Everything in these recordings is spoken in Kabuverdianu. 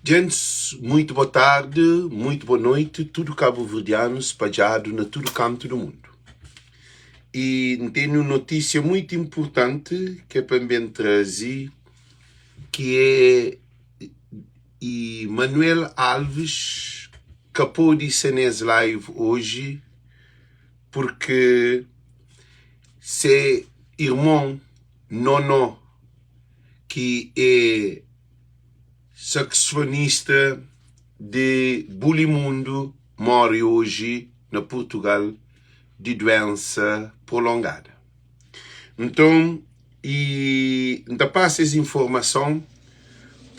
Djents, muito boa tarde, muito boa noite, tudo cabo-verdiano spadjadu na tudo kantu do mundo. E N tene un notísia muito importante ke pa N ben traze, ki é e Manuel Alves ka pode sa nes live oji porque se irmon Nono ki é saxofonista de Bulimundo more oji na Portugal di duensa prolongada. Nton, i N ta pasa es informason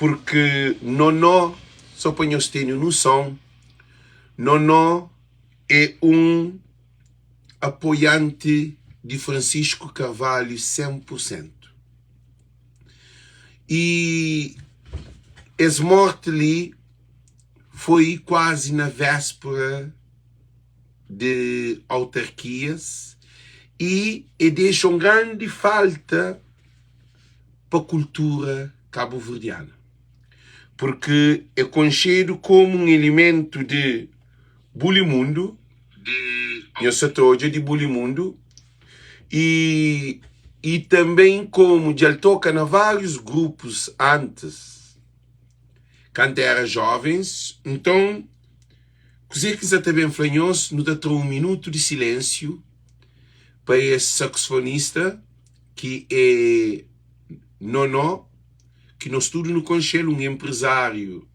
purki Nono, so pa nhos tene nuson, Nono é un apoianti di Francisco Carvalho 100 pur sentu. I es morti li foi kuazi na véspera di autarkias i e dexa un grandi falta pa kultura kabuverdiana, purki e konxedu komu un ilimentu di Bulimundu, nhos sa ta odja di Bulimundu, i i tanben komu dja el toka na várius grupus antis, kantu era jovens. Nton, kuzê ki N sa ta ben fla nhos, nu ta tra un minutu di silénsiu pa es saxofonista ki é Nonó, ki nos tudu nu konxe-l, un enprezáriu.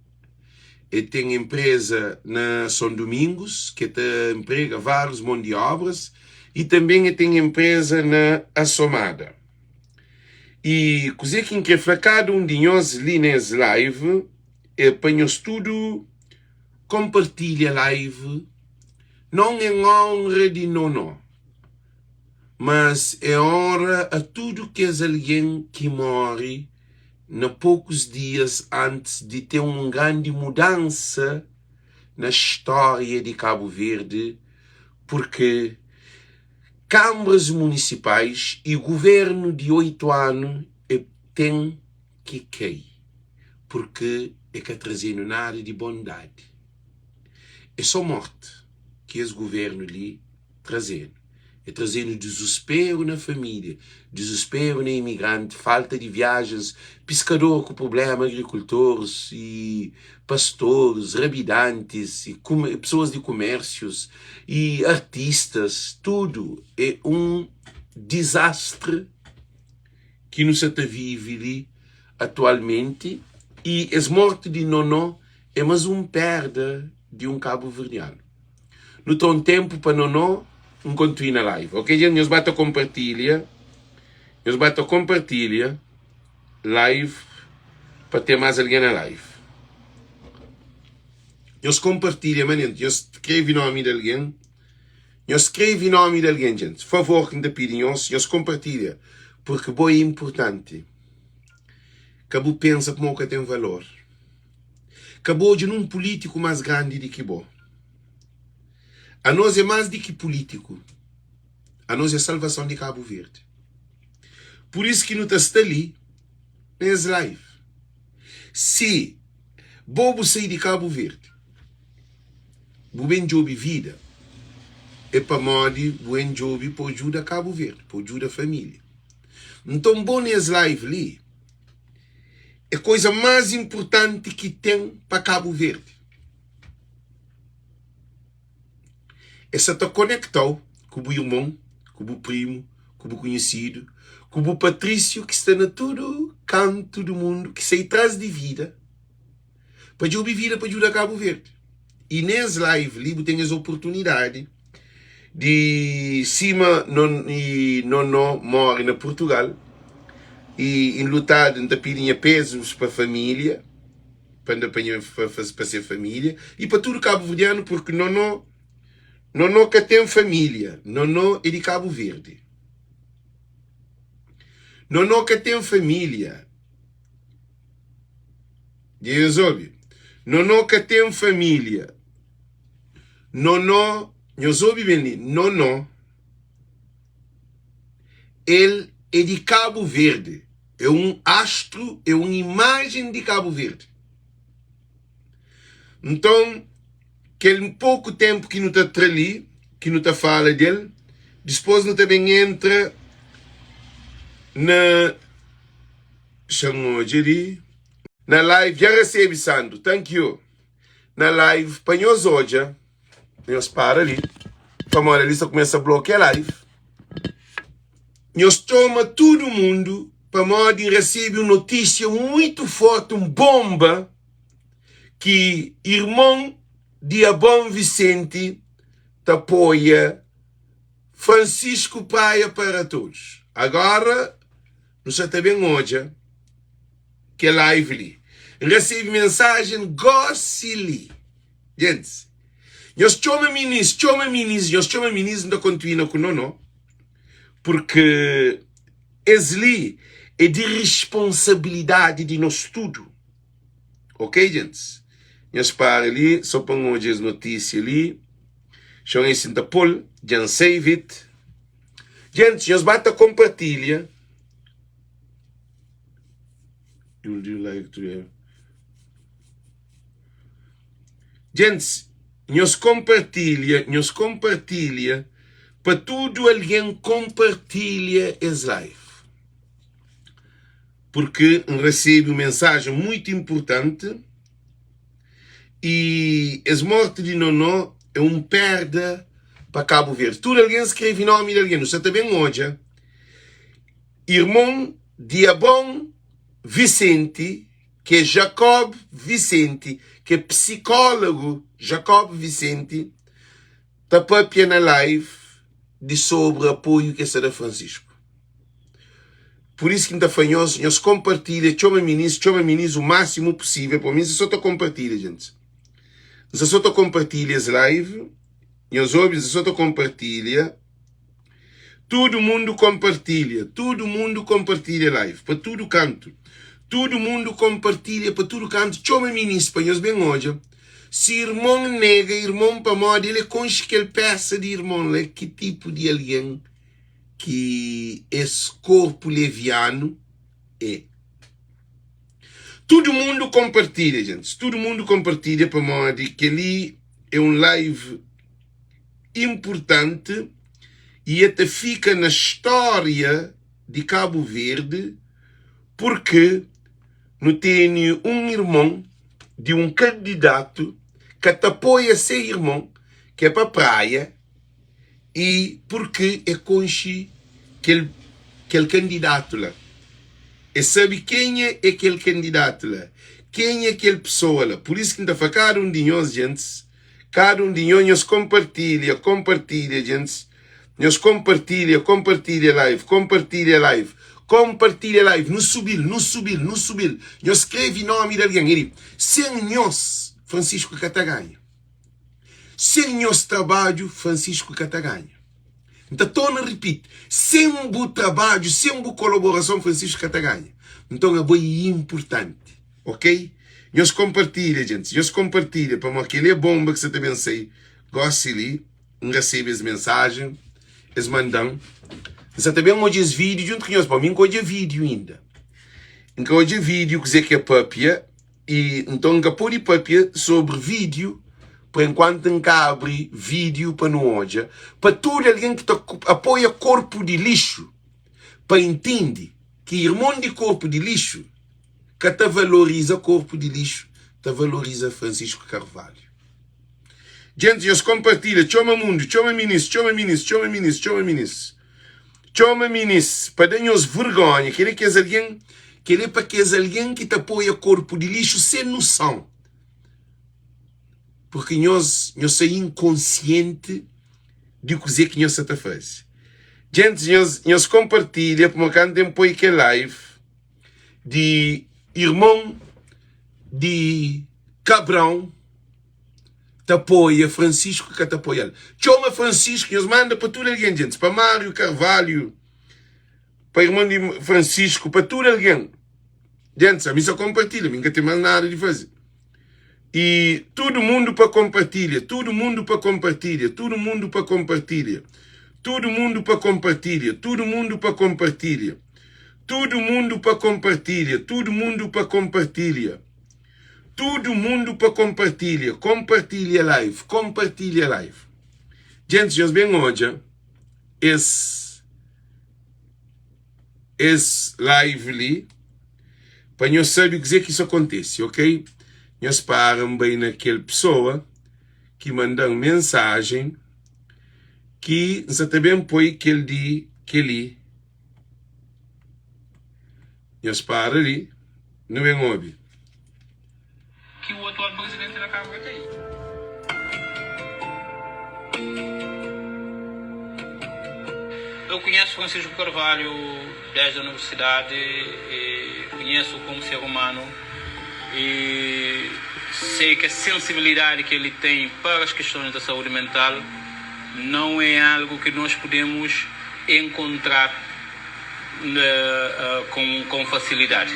El ten enpreza na Son Dumingus ke ta enprega várius mon di obras i tanben el ten enpreza na Assomada. I kuzê ki N kre fla kada un di nhos li nes live é pa nhos tudu konpartilha live non en onra di Nono, mas en onra a tudu kes algen ki more na pokus dias antis di ten un grandi mudansa na stória di Kabu Verdi, purki kanbras munisipais i guvernu di 8 anu e ten ki kai, purki e ka traze-nu nada di bondadi. É so morti ki es guvernu li traze-nu. E traze-nu dizusperu na família, dizusperu na imigranti, falta di viajens, piskador ku prubléma, agrikultoris i pastoris, rabidantis i pesoas di kumérsius i artistas, tudu é un dizastri ki nu sa ta vive li atualmenti i es morti di Nonó é más un perda di un kabuverdianu. Nu tra un tempu pa Nono N kontuina live ok dja nhos ba ta konpartilha nhos ba ta konpartilha live pa ten mas algen na live nhos konpartilha manenti nhos skrevi nomi di algen nhos skrevi nomi di algen djent favor ki N ta pidi nhos nhos konpartilha porque bo é inportanti ka bu pensa kuma bu ka ten valor. Ka bu odja nun pulítiku más grandi di ki bo. Anos é más di ki pulítiku. Anos é salvason di Kabu Verdi. Pur isu ki nu ta sta li na es live. Si bo bu sai di Kabu Verdi, bu ben djobe vida, é pamodi bu ben djobe pa djuda Kabu Verdi, pa djuda família. Nton bo na es live li, É koisa más inpurtanti ki ten pa Kabu Verdi. E sa ta konekta-u ku bu irmon, ku bu primu, ku bu kunhisidu, ku bu patrísiu ki sta na tudu kantu du mundu, ki sai tras di vida pa djobe vida pa djuda Kabu Verdi. I nes live li bu ten es oportunidadi di sima Nono more na Portugal i enlutadu N ta pidi nha pezus pa familia pa N da pa nha pa se familia i pa tudu kabuverdianu purki Nono Nono ka ten familia Nono é di Kabu Verdi Nono ka ten familia Dja nhos obi Nono ka ten familia. Nonó, nhos obi ben li, Nonó, el é di Kabu Verdi, é un astru, é un imajen di Kabu Verdi. Nton, kel poku ténpu ki nu ta tra li, ki nu ta fala di el, dispôs nu ta ben entra na, xa-m odja li, na live, dja N resebe, Sandro, thank you, na live pa nhos odja. Nhos para li, pamodi ali sta kumesa blokia live. Nhos txoma tudu mundu pamodi N resebe un notísia muitu forti, un bonba ki irmon di Abon Visenti ta apoia Francisco Praia para Todos. Agora nu sa ta ben odja kel live li. N resebe mensajen gosi li. Gentis, nhos txoma minis, txoma minis, nhos txoma minis, N ta kontuina ku Nono, purki es li é di risponsabilidadi di nos tudu. Ok, gentis? Nhos para li, so pa N odja es notisia li. Xon esi N ta pô-l, dja N save it. Gentis, nhos ba ta konpartilha. Would you like to have... Gentis, nhos konpartilha, nhos konpartilha pa tudu algen konpartilha es live. Purki N resebe un mensajen muitu inpurtanti y es morti di Nonó é un perda pa Kabu Verdi. Tudu algen skrebe nomi di algen, nu sa ta ben odja irmon di Abron Visenti ki é Jacob Vicente, ki é psicólogo Jacob Vicente, ta papia na live di sobri apoio ki es ta da Francisco. Por isso ki N ta fla nhos, nhos compartilha, txoma minis, txoma minis o máximo possível, pa mi N sa so ta compartilha, gente. N sa so ta compartilha es live, nhos obi, N sa so ta compartilha. Tudu mundu konpartilha, tudu mundu konpartilha live pa tudu kantu. Tudu mundu konpartilha pa tudu kantu. Txoma minis pa nhos ben odja si irmon nega irmon pamodi el é konxe kel pesa di irmon la ki tipu di algen ki es korpu levianu é. Tudu mundu konpartilha, gentis. Tudu mundu konpartilha pamodi kel-li é un live. inpurtanti y e ta fika na stória di Kabu Verdi purki nu tene un irmon di un kandidatu ka ta apoia se irmon ki é pa Praia y purki e konxe kel kel kandidatu la. E sabe kenha é kel kandidatu la, kenha é kel pesoa la. Pur isu ki N ta fla kada un di nhos, djentis, Kada un di nho nhos konpartilha, konpartilha djentis, nhos konpartilha, konpartilha live, konpartilha live, konpartilha live, nu subi-l, nu subi-l, nu subi-l, nhos skrevi nomi di algen, eri, sen nhos Francisco ka ta ganha, sen nhos trabadju Francisco ka ta ganha, N ta torna ripiti, sen bu trabadju, sen bu kolaborason Francisco ka ta ganha, nton abo é inpurtanti. Ok nhos konpartilha djentis nhos konpartilha pamodi keli é bonba ki sa ta ben sai gosi li n resebe es mensajen es mandan n sa ta ben odja es vídiu djuntu ku nhos pamodi mi n ka odja vídiu inda n ka odja vídiu kuzê ki é papia i nton n ka pode papia sobri vídiu pa enkuantu n ka abri vídiu pa nu odja pa tudu algen ki ta apoia korpu di lixu pa intende ki irmon di korpu di lixu ka ta valoriza korpu di lixu, ta valoriza Francisco Carvalho. Djenti, nhos konpartilha, txoma mundu, txoma minis, txoma minis, txoma minis, txoma minis, txoma minis, pa da nhos vergonha. Kel-li é kes algen, kel-li é pa kes algen ki ta apoia korpu di lixu sen noson. Porque nhos, nhos sa inkonsienti di kuzê ki nhos sa ta faze. Djentis, nhos, nhos konpartilha, pamodi kantu N poi kel live, di irmon di Cabrão ta apoia Francisco ka ta apoial. Txoma Francisco, nhos manda pa tudu algen, djentis, pa Mário Carvalho, pa irmon di Francisco, pa tudu algen. Djentis, ami sa konpartilha, mi nka ten más nada di faze. E tudu mundu pa konpartilha, tudu mundu pa konpartilha, tudu mundu pa konpartilha, tudu mundu pa konpartilha, tudu mundu pa konpartilha. Tudu mundu pa konpartilha, tudu mundu pa konpartilha. Tudu mundu pa konpartilha, konpartilha live, konpartilha live. Gentis, nhos ben odja es es live li pa nhos sabe kuzê ki sta kontise, ok? Nhos para N bai na kel pesoa ki manda-m mensajen ki N sa ta ben poi kel di kel-li. Nhos para li, nu ben obi. Ki o atual presidente da Câmara tem. Eu conheço Francisco Carvalho desde a universidade e conheço como ser humano e sei que a sensibilidade que ele tem para as questões da saúde mental não é algo que nós podemos encontrar com, com facilidade.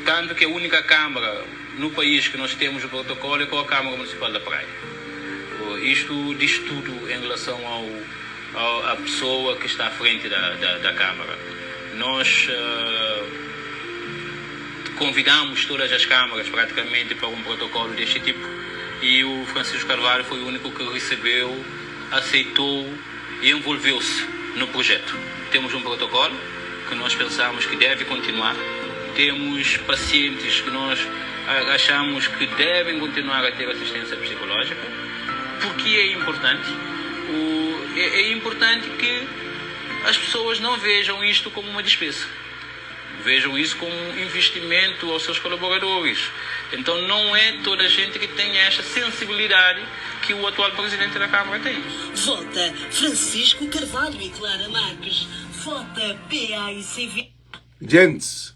Tanto que a única Câmara no país que nós temos o protocolo é com a Câmara Municipal da Praia. Isto diz tudo em relação ao, ao, à pessoa que está à frente da, da, da Câmara. Nós uh, convidamos todas as câmaras praticamente para um protocolo deste tipo e o Francisco Carvalho foi o único que recebeu, aceitou e envolveu-se no projeto. Temos um protocolo que nós pensamos que deve continuar, temos pacientes que nós achamos que devem continuar a ter assistência psicológica, porque é importante. O, é, é importante que as pessoas não vejam isto como uma despesa. Vejam isso como um investimento aos seus colaboradores. Então não é toda a gente que tem esta sensibilidade que o atual presidente da Câmara tem. Vota Francisco Carvalho e Clara Marques. Vota PAICV. Gentis,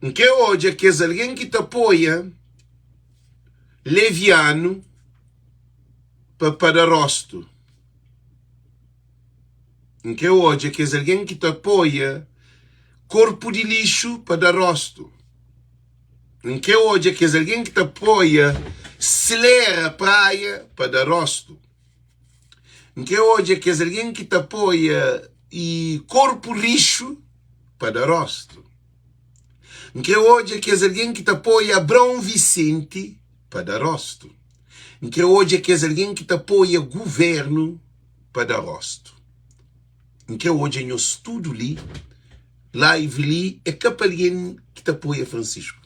N kre odja kes algen ki ta apoia Levianu pa pa da rostu. N kre odja kes algen ki ta apoia korpu di lixu pa da rostu. N kre odja kes algen ki ta apoia selera praia pa da rostu. N kre odja kes algen ki ta apoia i korpu rixu pa da rostu. N kre odja kes algen ki ta apoia Abraon Vicente pa da rostu. N kre odja kes algen ki ta apoia guvernu pa da rostu. N kre odja nhos tudu li. Live li é ka pa algen ki ta apoia Francisco.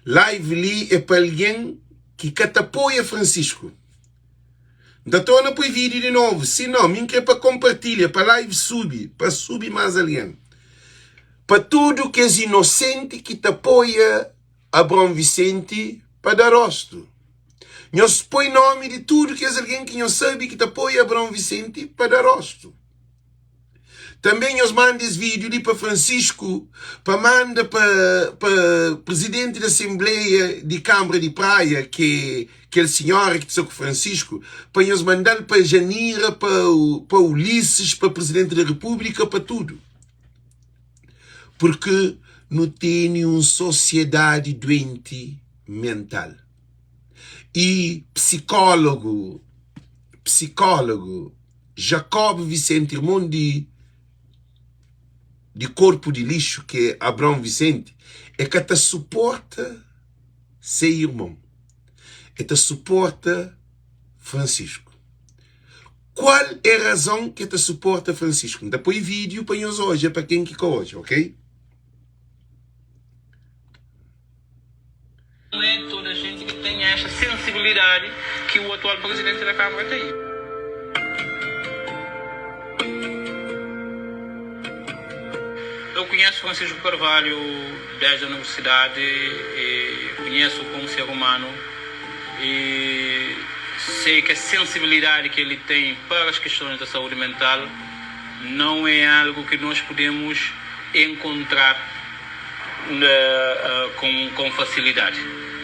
Live li é pa algen ki ka ta apoia Francisco. N ta torna poi vídeo di novu. Si no, mi N kre pa konpartilha, pa live subi, pa subi más algen. Pa tudu kes inosenti ki ta apoia Abraon Vicente pa da rostu. Nhos poi nomi di tudu kes algen ki nhos sabe ki ta apoia Abraon Vicente pa da rostu. Tanbe nhos manda es vídiu li pa Francisco pa manda pa pa prizidenti di asenbleia di Kanbra di Praia, ki é kel sinhora ki ta sta ku Francisco, pa nhos manda-l pa Janira, pa pa Ulisses, pa prizidenti di Repúblika, pa tudu. Purkê nu tene un sosiedadi duenti mental. I psikólogu, psikólogu Jacob Vicente, irmon di di korpu di lixu ki é Abraon Vicente, e ka ta suporta se irmon, e ta suporta Francisco. Kual é razon ki e ta suporta Francisco? N ta poi vídeo pa nhos odja, pa ken ki ka odja, ok? Não é toda a gente que tem esta sensibilidade que o atual presidente da Câmara tem. Eu conheço Francisco Carvalho desde a universidade e conheço como ser humano e sei que a sensibilidade que ele tem para as questões da saúde mental não é algo que nós podemos encontrar com, com facilidade.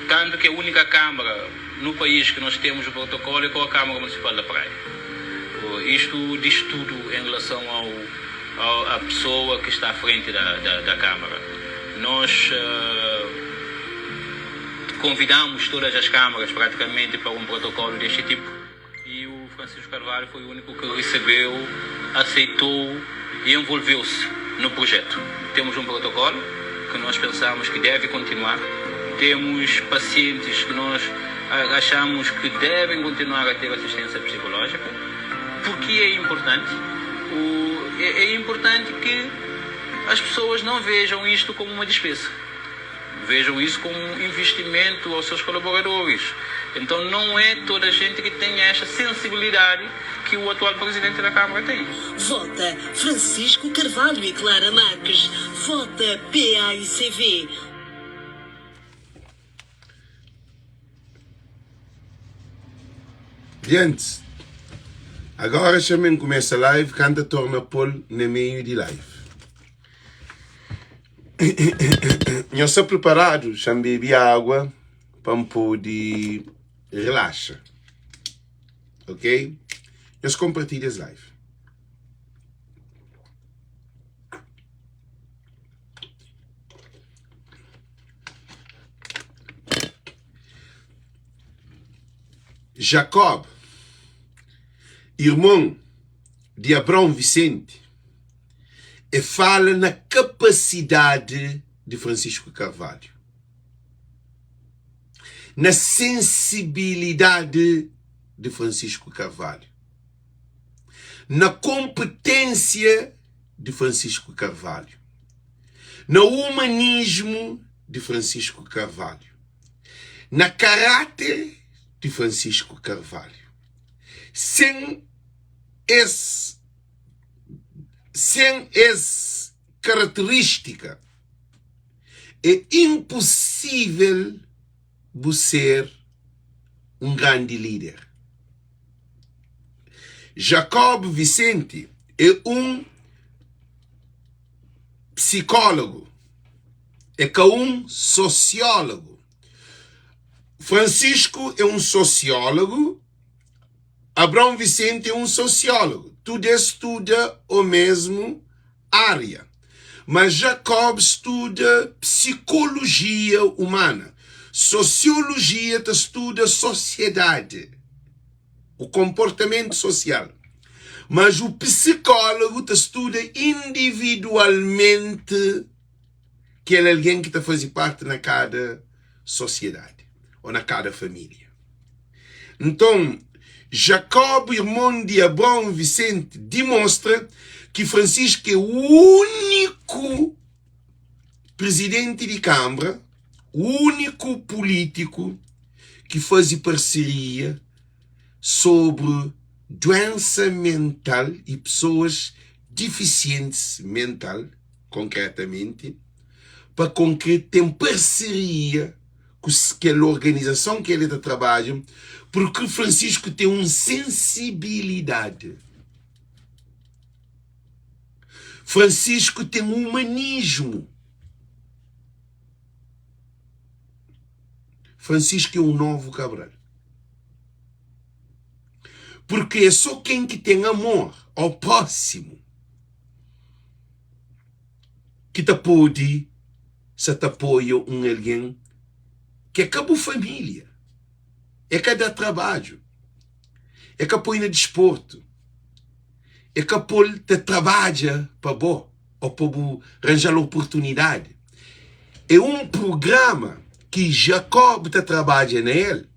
Tanto que a única Câmara no país que nós temos o protocolo é com a Câmara Municipal da Praia. Isto diz tudo em relação ao, ao, à pessoa que está à frente da, da, da Câmara. Nós uh, convidamos todas as câmaras praticamente para um protocolo deste tipo e o Francisco Carvalho foi o único que recebeu, aceitou e envolveu-se no projeto. Temos um protocolo. que nós pensamos que deve continuar, temos pacientes que nós achamos que devem continuar a ter assistência psicológica. Porque é importante? O, é, é importante que as pessoas não vejam isto como uma despesa vejam isso como um investimento aos seus colaboradores. Então não é toda a gente que tem esta sensibilidade que o atual presidente da Câmara tem. Vota Francisco Carvalho e Clara Marques. Vota PAICV. Gentis, agora xa-me N kumesa live kanta torna pô-l na meiu di live. Nhos sta priparadu? Xa-m bebi água pa N pode relaxa. Ok? Nhos konpartilha es live. Jacob, irmon di Abraon Vicente, e fala na kapasidadi di Francisco Carvalho, na sensibilidadi di Francisco Carvalho, na konpetensia di Francisco Carvalho, na umanismu di Francisco Carvalho, na karáter di Francisco Carvalho. Sen es sen es karaterístika é inposível bu ser un grandi líder. Jacob Vicente é un psikólogu, é ka un sosiólogu. Francisco é un sosiólogu, Abraão Vicente é un sosiólogu. Tudu es studa omésmu ária. Mas Jacob studa psikolojia umana. Sosiolojia ta studa sosiedadi, o konportamentu sosial. Mas o psikólogu ta studa individualmenti kel algen ki ta faze parti na kada sosiedadi ô na kada família. Nton, Jacob, irmon di Abraon Vicente, dimostra ki Francisco é úniku prizidenti di Kanbra, úniku pulítiku ki faze parseria sobri duensa mental y pesoas difisientis mental, konkretamenti, pa konkre ten parseria ku kel organizason ki el ta trabadja, purki Francisco ten un sensibilidadi. Francisco ten umanismu. Francisco é un novu Cabral. Purki é so ken ki ten amor ao prósimu ki ta pode sa ta apoia un algen ki é ka bu família, é ka da trabadju, é ka poi na disportu, é ka pô-l ta trabadja pa bo ô pa bu ranja-l oportunidadi. É un prugrama ki Jacob ta trabadja na el,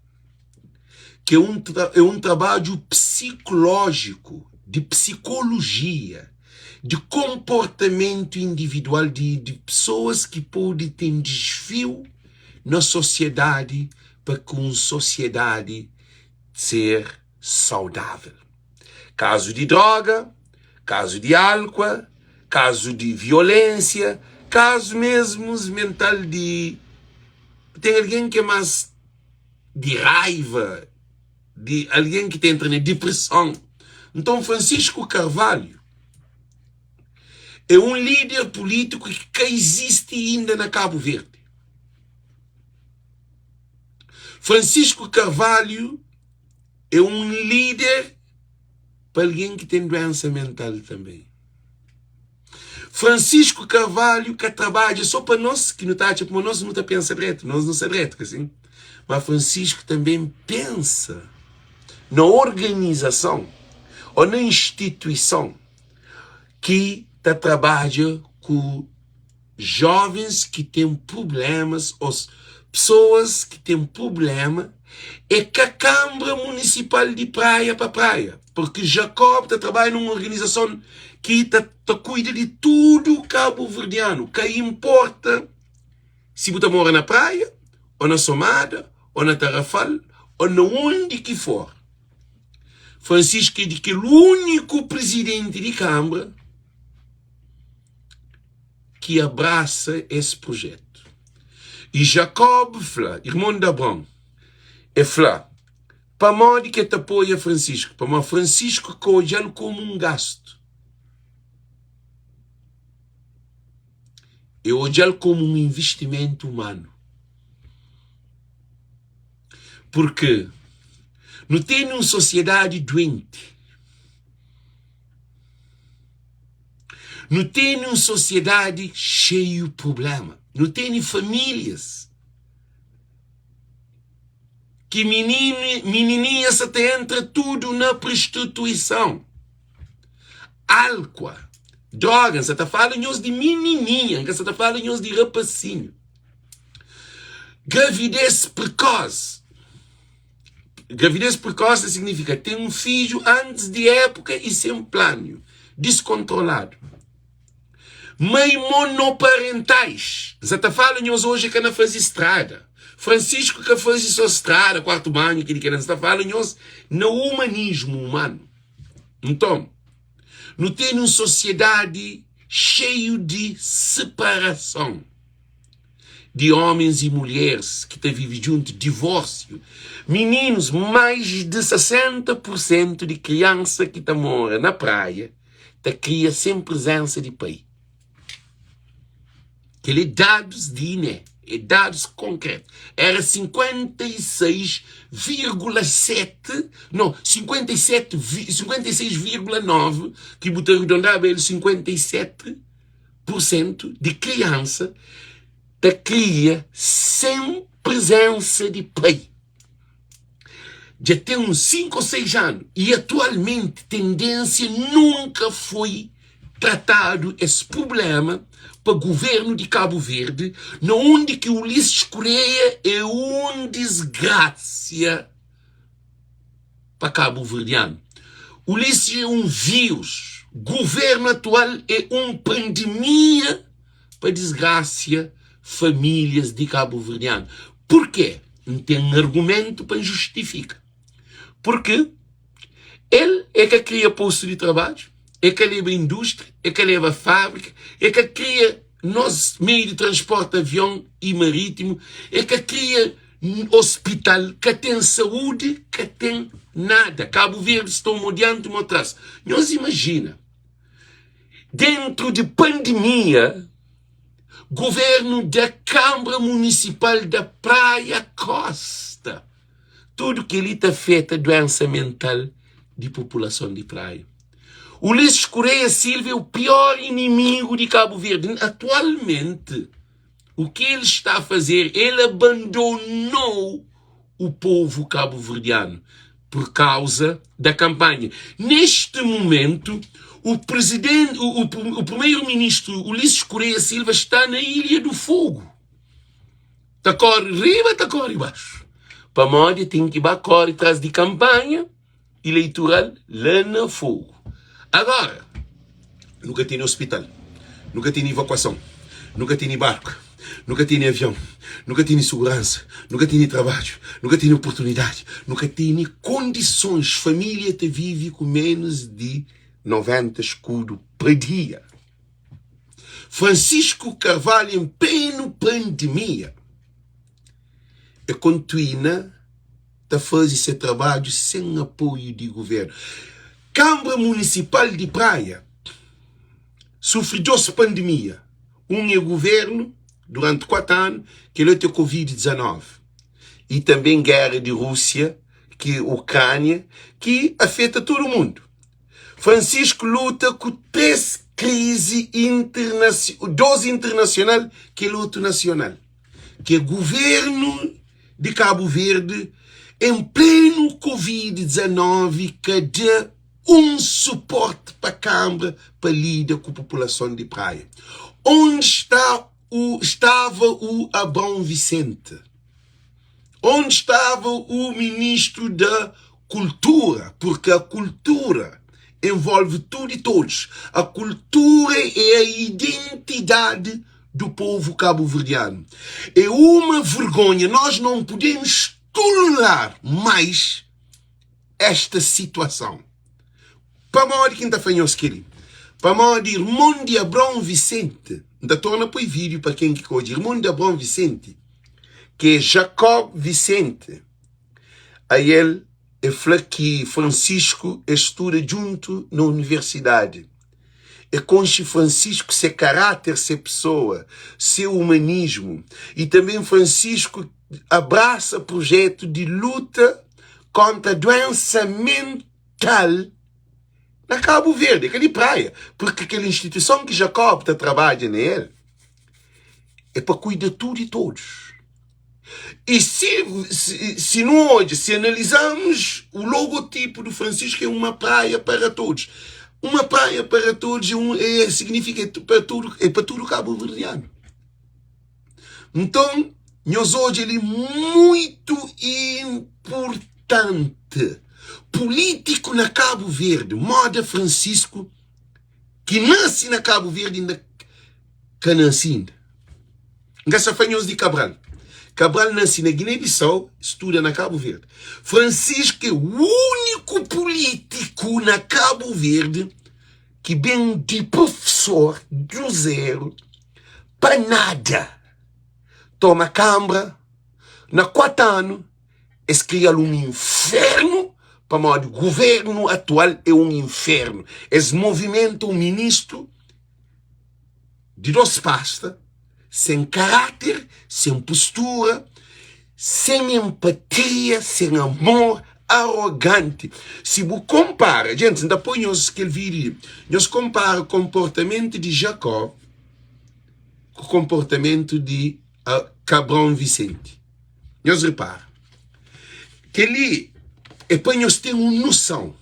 ki é un, é un trabadju psikulójiku, di psikolojia, di konportamentu individual di, di pesoas ki pode ten disviu na sosiedadi pa ki un sosiedadi ser saudável. Kazu di droga, kazu di álkua, kazu di violénsia, kazu mesmu mental di ten algen ki é más di raiva, di algen ki ta entra na dipreson. Nton, Francisco Carvalho é un líder pulítiku ki ka izisti inda na Kabu Verdi. Francisco Carvalho é un líder pa algen ki ten duensa mental tanbê. Francisco Carvalho ka trabadja só pa nos ki nu ta atxa kuma nos nu ta pensa dretu, nos nu sta dretu, ka sin? Ma Francisco tanbê pensa na organizason ô na instituison ki ta trabadja ku. Jovens ki ten prublémas ô pesoas ki ten prubléma é ka Kanbra Munisipal di Praia pa Praia, purki Jacob ta trabadja na un organizason ki ta ta kuida di tudu kabuverdianu, ka inporta si bu ta mora na Praia ô na Somada ô na Tarrafal ô na undi ki for. Francisco é di kel úniku prizidenti di Kanbra ki abrasa es projetu. I Jakob fla, irmon di Abraon, e fla, Pamodi ki e ta apoia Francisco? Pamodi Francisco ka odja-l komu un gastu. E odja-l komu un investimentu umanu. Purki nu tene un sosiedadi duenti. Nu tene un sosiedadi xeiu prubléma. Nu tene famílias ki mininu, minininha sa ta entra tudu na prostituison, álkua, droga. N sa ta fala nhos di minininha, N ka sa ta fala nhos di rapasinhu. Gravidez prekosi. Gravidez prekosi signifika ten un fidju antis di épuka i sen planiu, diskontroladu. Mai monoparentais, N sa ta fala nhos oji ka na fazi strada. Francisco ka fazi so strada, kuartu banhu, kili kila. N sa ta fala nhos na umanismu umanu. Nton, nu tene un sosiedadi xeiu di separason. di homens e mulheres ki ta vive djuntu, divórsiu, mininus, mais di 60 por sentu di kriansa ki ta mora na praia ta kria sen prezensa di pai. Kel é dadus di INE, é dadus konkretu. Era 56,7, não, 57, 56,9 ki bu ta arredondaba el 57 pur sentu di kriansa ta kria sen prezensa di pai. Dja ten uns 5 ô 6 anu i atualmenti tendénsia nunka foi tratadu es prubléma pa guvernu di Kabu Verdi na undi ki Ulisses Correia é un disgrásia pa kabuverdianu. Ulisses é un vírus, guvernu atual é un pandemia pa disgrásia famílias di kabuverdianu. Purkê? N ten argumentu pa N justifika. Purki el é ka kria postu di trabadju, é ka leba indústria, é ka leba fábrika, é ka kria nos meiu di transporti avion i marítimu, é ka kria Hospital ka ten saúde ka ten nada Cabo Verde sta mo diante mo tras nhos imagina dentro de pandemia governo da Câmara Municipal da Praia Costa tudo keli ta afeta doença mental di população di Praia Ulisses Correia Silva é o pior inimigo di Cabo Verde atualmente. O que ele está a fazer? Ele abandonou o povo cabo-verdiano por causa da campanha. Neste momento, o presidente, o, o, o primeiro-ministro Ulisses Correia Silva está na Ilha do Fogo. Ta corre riba, ta corre baixo. Pamodi tem que ba corre atrás de campanha eleitoral lá na Fogo. Agora, nunca tem hospital, nunca tem evacuação, nunca tem barco, nunca tem avião, nunca tem segurança, nunca tem trabalho, nunca tem oportunidade, nunca tem condições. Família te vive com menos de 90 escudo por dia. Francisco Carvalho em pleno pandemia é continua ta faze se trabadju sen apoiu di guvernu. Kanbra Munisipal di Praia sufri dos pandemia, un é guvernu duranti 4 anu, kel otu é Covid 19 i tanben gera di Rúsia ki Ukrânia ki afeta tudu mundu. Francisco luta ku 3 krizi internasi, dos internasional, kel otu nasional. Ke guvernu di Kabu Verdi en plenu Covid 19 ka da un suporti pa kanbra pa lida ku populason di Praia. Onde está o estava o Abrão Vicente? Onde estava o ministro da Cultura? Porque a cultura envolve tudo e todos. A cultura é a identidade do povo cabo-verdiano. É uma vergonha, nós não podemos tolerar mais esta situação. Pamodi ki N ta fla nhos kel-li? Pamodi irmon di Abraon Vicente, N ta torna poi vídiu pa ken ki ka odja, irmon di Abraon Vicente, ki é Jacob Vicente, ael e fla ki Francisco es studa djuntu na universidadi. E konxe Francisco, se karáter, se pesoa, se umanismu. I tanbe Francisco abrasa projetu di luta kontra duensa mental na Kabu Verdi, é ka di Praia, purki kel instituison ki Jacob ta trabadja na el é pa kuida tudu i todos. I si, si, si nu odja, si analizamos o logotipo do Francisco é uma praia para todos. Uma praia para todos é um, é, significa é para tudo, é para tudo cabo-verdiano. Nton, nhos odja li muitu inpurtanti. Pulítiku na Kabu Verdi, móda Francisco, ki nase na Kabu Verdi inda ka nase inda. N ka sta fla nhos di Cabral. Cabral nase na Guiné-Bissau, studa na Kabu Verdi. Francisco é úniku pulítiku na Kabu Verdi ki ben di profesor du zeru pa nada toma kambra na 4 anu es krial un infernu pamodi guvernu atual é un infernu es movimenta un ministru di 2 pasta sen karáter sen postura sen empatia sen amor aroganti si bu konpara djentis n ta poi nhos kel vídiu li nhos konpara konportamentu di Jakó ku konportamentu di Cabron Vicente. Nhos repara, kel-li é pa nhos ten un noson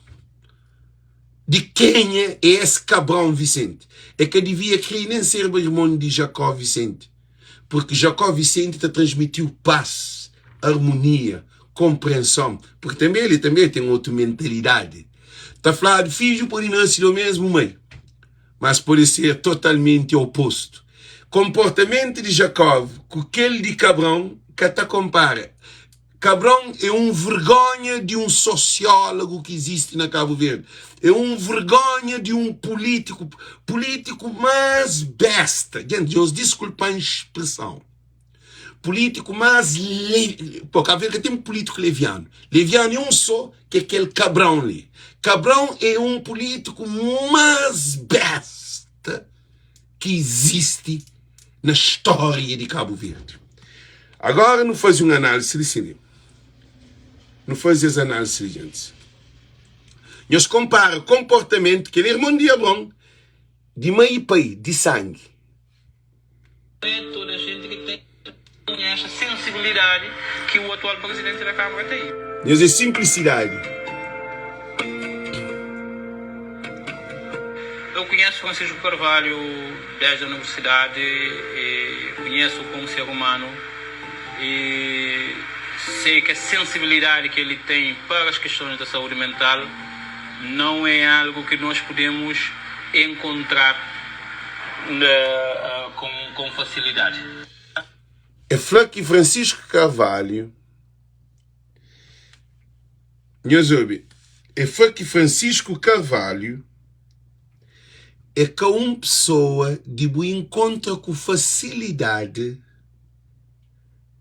di kenha é es Cabron Vicente. É ka divia kre nen serba irmon di Jakó Vicente, purki Jakó Vicente ta transmitiu pas, armonia, konprenson, purki tanbe el tanbe ten otu mentalidadi. Ta fladu fidju pode nase di omesmu mai. mas pode ser totalmenti opostu. Konportamentu di Jakó ku kel di Kabrão ka ta konpara. Kabrão é un vergonha di un sosiólogu ki izisti na Kabu Verdi. É un vergonha di un pulítiku, pulítiku más besta. Djenti, nhos diskulpa-m spreson. Pulítiku más le, pô, Kabu Verdi ka ten pulítiku levianu. Levianu é un sô, ki é kel Kabrão li. Kabrão é un pulítiku más besta ki izisti na stória di Kabu Verdi. Agora nu faze un análisi li sin li. Nu faze es análisi li, djentis. Nhos konpara konportamentu kel irmon di Abron, di mai i pai, di sangi. É toda gente que tem esta sensibilidade que o atual presidente da Câmara tem. Nhos é simplicidade. Eu conheço Francisco Carvalho desde a universidade e conheço como ser humano e sei que a sensibilidade que ele tem para as questões da saúde mental não é algo que nós podemos encontrar com facilidade. É fla ki Francisco Carvalho Nhos obi, é fla ki Francisco Carvalho é ka un pesoa di bu inkontra ku fasilidadi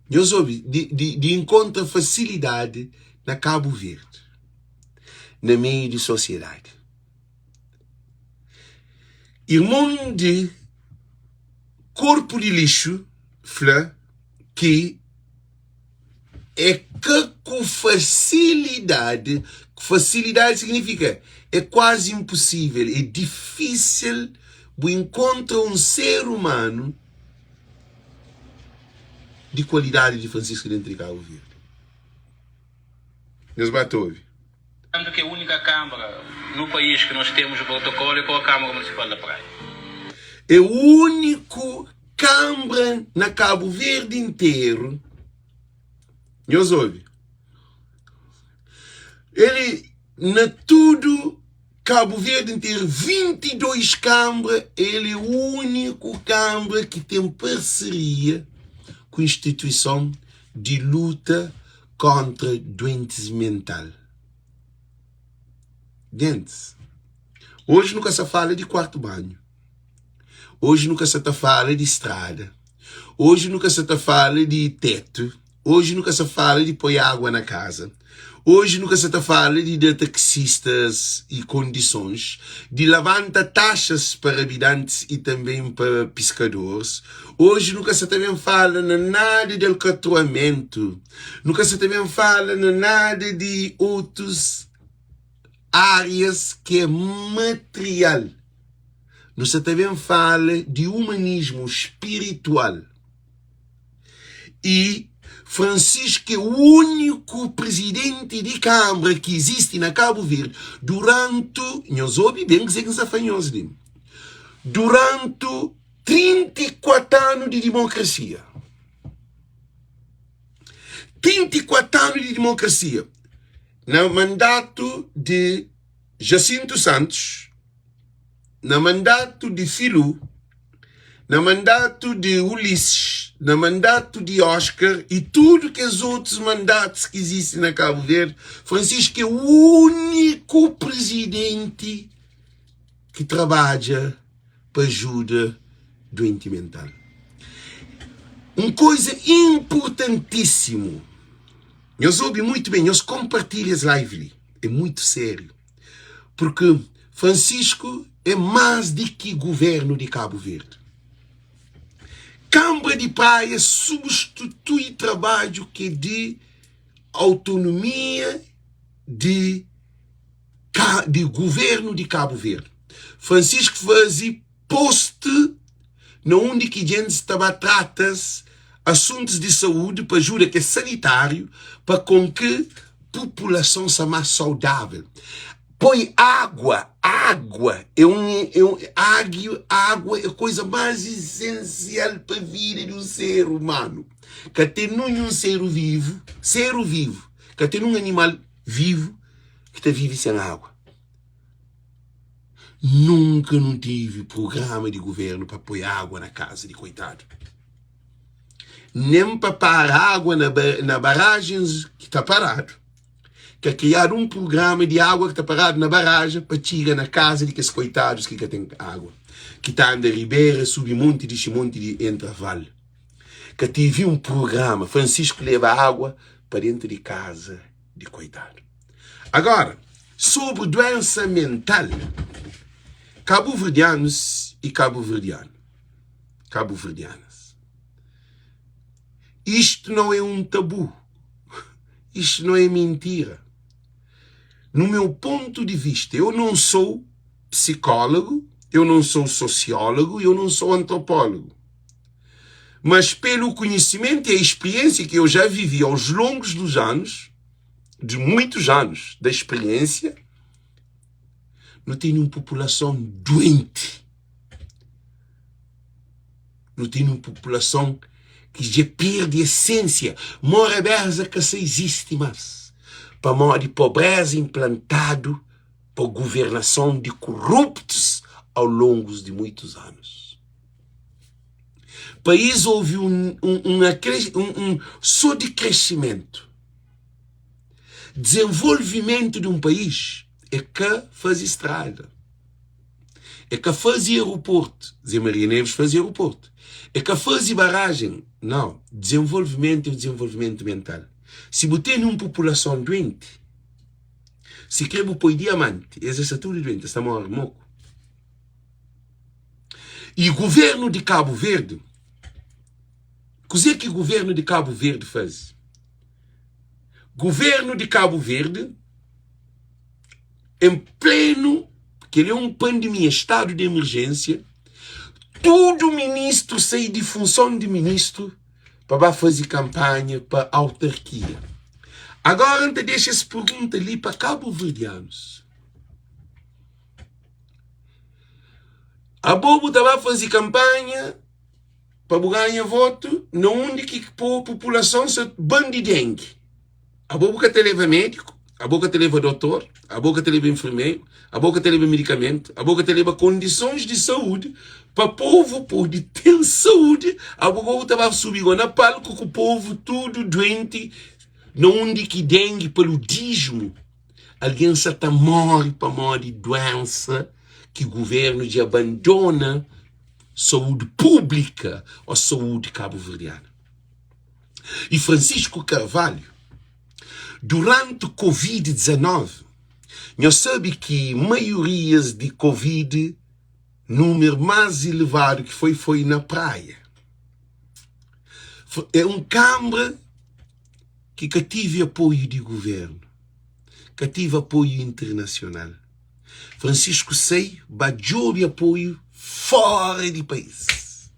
Nhos obi, di, di, di inkontra fasilidadi na Kabu Verdi, na meiu di sosiedadi. Irmon di korpu di lixu fla ki é ka ku fasilidadi, fasilidadi signifika é kuazi inpusível, é difísil bu inkontra un ser umanu di kualidadi di Francisco dentu di Kabu Verdi. Nhos ba ta obi. Tanto que a única Câmara no país que nós temos o protocolo é com a Câmara Municipal da Praia. É úniku kanbra na Kabu Verdi interu. Nhos obi. El na tudu Kabu Verdi interu, 22 kanbra, el é úniku kanbra ki ten parseria ku instituison di luta kontra duentis mental. Gentis, oji nu ka sa fala di kuartu banhu, oji nu ka sa ta fala di strada, oji nu ka sa ta fala di tetu, oji nu ka sa fala di poi água na kaza, oji nu ka sa ta fala di da taksistas i kondisons, di labanta taxas pa rabidantis i tanben pa piskadoris, oji nu ka sa ta ben fala na nada di alkatruamentu. Nu ka sa ta ben fala na nada di otus árias ki é material. Nu sa ta ben fala di umanismu spiritual. I Francisco é úniku prizidenti di Kanbra ki izisti na Kabu Verdi durantu, nhos obi ben kuzê ki N sa fla nhos li, durantu 34 anu di dimokrasia. 34 anu di dimokrasia na mandatu di Jacinto Santos, na mandatu di Filu, na mandatu di Ulisses, na mandatu di Oscar e tudu kes otus mandatus ki izisti na Kabu Verdi, Francisco é úniku prizidenti ki trabadja pa ajuda duenti mental. Un koiza inpurtantísimu, nhos obi muitu ben, nhos konpartilha es live li, é muitu sériu, purki Francisco é más di ki guvernu di Kabu Verdi. Kanbra di Praia substitui trabadju ki é di autonomia di di guvernu di Kabu Verdi. Francisco faze post na undi ki djentis ta ba trata-s asuntus di saúdi pa ajuda kes sanitáriu pa kon ki populason sa más saudável. Poi água, água é un, é un, água, água é koisa más isensial pa vida di un ser umanu. Ka ten ninhun ser vivu, ser vivu, ka ten nun animal vivu ki ta vive sen água. Nunka nu tive prugrama di guvernu pa poi água na kaza di koitadu, nen pa para água na, na barajens ki ta paradu. Ka kriadu un prugrama di água ki ta paradu na barajen pa txiga na kaza di kes koitadus ki ka ten água, ki ta anda ribera, subi monti, dixi monti, di entra val. Ka tive un prugrama. Francisco leba água pa dentu di kaza di koitadu. Agora, sobri duensa mental, kabuverdianus i kabuverdianu, kabuverdianas, isto não é um tabu, isto não é mentira. No meu ponto de vista, eu não sou psicólogo, eu não sou sociólogo, eu não sou antropólogo. Mas pelo conhecimento e a experiência que eu já vivi aos longos dos anos, de muitos anos da experiência, não tem uma população doente. Não tem uma população que já perde a essência. Morabeza que se existe mais. Pamodi pobreza implantado pa governação de corruptos ao longo de muitos anos. País houve um, um, um, um, um só de crescimento. Desenvolvimento de um país é que faz estrada. É que faz aeroporto. Zé Maria Neves faz aeroporto. É que faz barragem. Não. Desenvolvimento é o desenvolvimento mental. Se você tem uma população doente, se quer pôr diamante, eles estão tudo doente, estão morrendo moco. E governo de Cabo Verde, kuzê ki governo de Cabo Verde faze? Governo de Cabo Verde, em pleno, que ele é um pandemia, estado de emergência, tudo ministro sai de função de ministro para ba fazer campanha para autarquia. Agora, a gente deixa essa pergunta ali para cabo-verdianos. Abo bu ta ba faze kanpanha pa bu ganha votu na undi ki populason sa ban di dengi. Abo bu ka ta leba médiku, abo ka ta leba dotor, abo ka ta leba enfermeru, abo ka ta leba medikamentu, abo ka ta leba kondisons di saúdi pa povu pode ten saúdi. Abo go bu ta ba subi go na palku ku povu tudu duenti na undi ki dengi, paludismu. Algen sa ta móre pamodi duénsa ki guvernu dja abandona saúdi públika ô saúdi kabuverdiana. I Francisco Carvalho, duranti Covid 19, nhos sabe ki maiorias di Covid, númeru más elevadu ki foi, foi na Praia. É un kanbra ki ka tive apoiu di guvernu, ka tive apoiu internasional. Francisco sai ba djobe apoiu fora di país,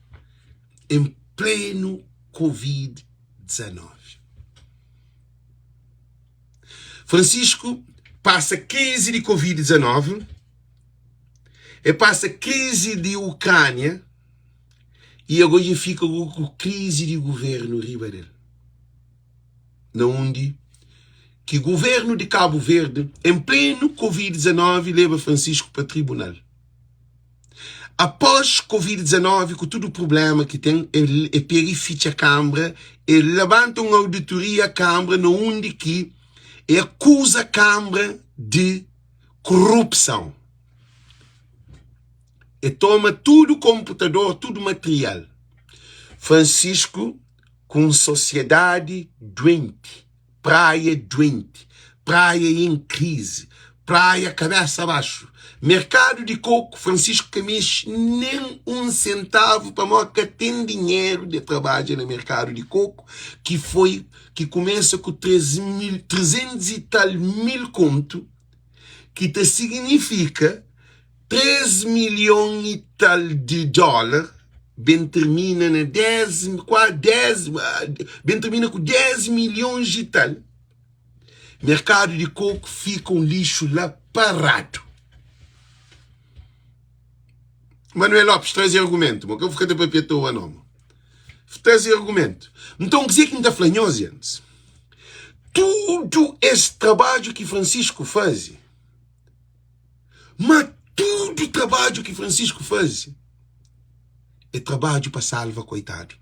en plenu Covid 19. Francisco pasa krizi di Covid 19, e pasa krizi di Ukrânia i ago dja fika ku krizi di guvernu riba del. Na undi ki guvernu di Kabu Verdi, en plenu Covid 19, leba Francisco pa tribunal. Após Covid 19, ku tudu prublema ki ten, el e peri fitxa kanbra, e labanta un auditoria kanbra na undi ki e akuza kanbra di korupson. E toma tudu konputador, tudu material. Francisco ku un sosiedadi duenti, Praia duenti, Praia en krizi, Praia kabesa baxu. Merkadu di koku, Francisco ka mexe nen un sentavu pamodi ka ten dinheru de trabadja na merkadu di koku ki foi ki kumesa ku 3 mil, 300 i tal mil kontu ki ta signifika 3 milhon i tal di dólar ben termina na 10, qua 10, ben termina ku 10 milhons i tal. Merkadu di koku fika un lixu la paradu. Manuel Lopes, traze argumentu. Mo ka fika ta papia toa no, mo. Traze argumentu. Nton, kuzê ki N ta fla nhos, gentis? Tudu es trabadju ki Francisco faze, Ma tudu trabadju ki Francisco faze é trabadju pa salva koitadu,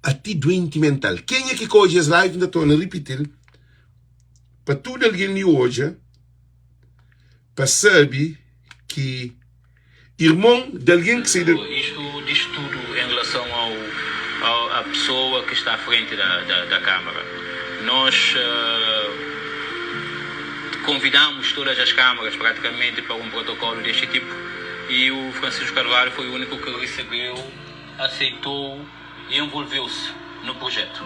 ati duenti mental. Kenha ki ka odja es live, N ta torna ripiti-l pa tudu algen li odja, pa sabe ki irmon di algen ki sai di. Isto diz tudo em relação ao ao a pessoa que está à frente da da da Câmara. Nós convidamos todas as câmaras praticamente para um protocolo deste tipo e o Francisco Carvalho foi o único que recebeu, aceitou e envolveu-se no projeto.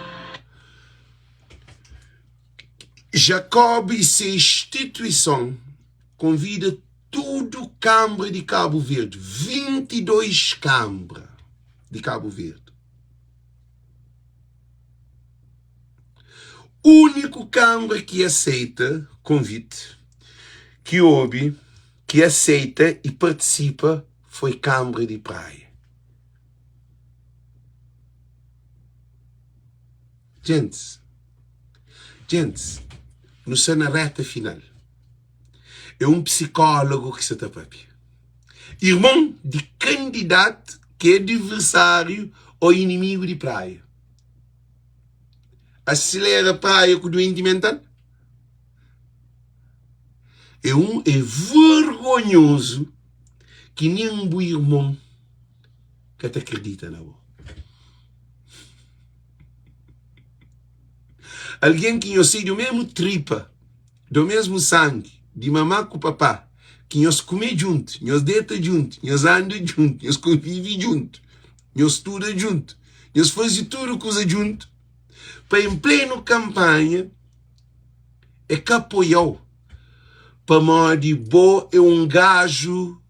Jacob e se instituição convida tudu kanbra di Kabu Verdi, 22 kanbra di Kabu Verdi. Úniku kanbra ki aseita konviti, ki obi, ki aseita i partisipa foi kanbra di Praia. Gentis, gentis, nu sta na reta final. É un psikólogu ki sa ta pâpia. Irmon di kandidatu ki é adversáriu ô inimigu di Praia. Asilera Praia ku duenti mental? É un é vergonhozu ki nen bu irmon ka ta kridita na bo. Algen ki nhos sai di mésmu tripa. Do mesmu sangi di mamá ku papá ki nhos kume djuntu, nhos deta djuntu, nhos anda djuntu, nhos konvive djuntu, nhos studa djuntu, nhos faze tudu kuza djuntu, pa en plenu kanpanha e ka apoia-u pamodi bo é un gaju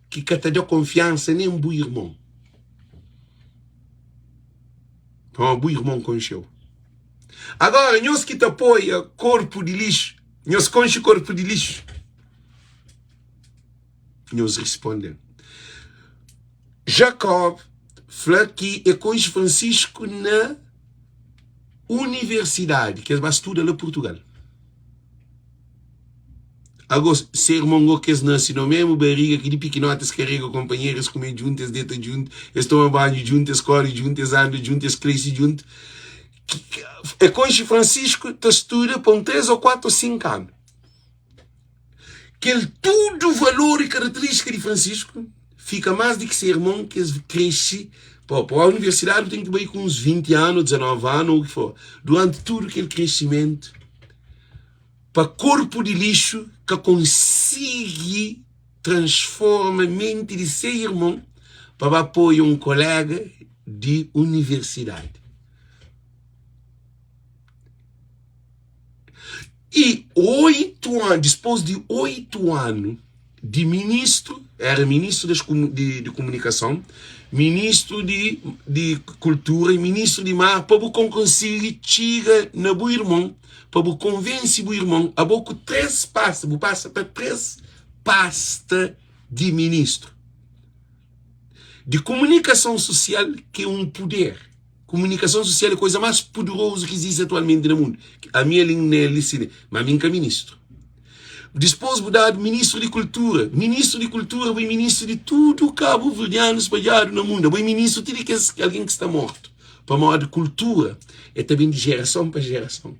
ki ka ta da konfiansa nen bu irmon. Pamodi bu irmon konxe-u. Agora nhos ki ta apoia korpu di lixu, nhos konxe korpu di lixu? Nhos responde-m. Jacob fla ki e konxe Francisco na universidadi, ki es ba studa la Portugal. Ago, se irmon go ki es nase na mésmu bariga, ki di pikinoti es karega konpanheru, es kume djuntu, es deta djuntu, es toma banhu djuntu, es kóre djuntu, es anda djuntu, es krese djuntu. E konxe Francisco ta studa pa un 3 ô 4 ô 5 anu. Kel tudu valor i karakterístika di Francisco fika más di ki se irmon ki es krexe. Pa pa universidadi bu ten ki bai ku uns 20 anu, 19 anu ô u ki for. Duranti tudu kel kresimentu, pa korpu di lixu ka konsigi transforma menti di se irmon pa ba apoia un kolega di universidadi. I 8 anu, dispôs di 8 anu di ministru, era ministru das, di, di komunikason, ministru di, di kultura i ministru di mar, pa bu kon konsigi txiga na bu irmon, pa bu konvense bu irmon, abo ku 3 pasta, bu pasa pa 3 pasta di ministru di komunikason sosial, ki é un puder. Komunikason sosial é koza más poderozu ki izisti atualmenti na mundu. Ami ali N é li si, ma ami N ka ministru. Dispôs bu dadu ministru di kultura. Ministru di kultura bo é ministru di tudu kabuverdianu spadjadu na mundu. Abo é ministru ti di kes algen ki sta mortu. Pamodi kultura é ta ben di jerason pa jerason.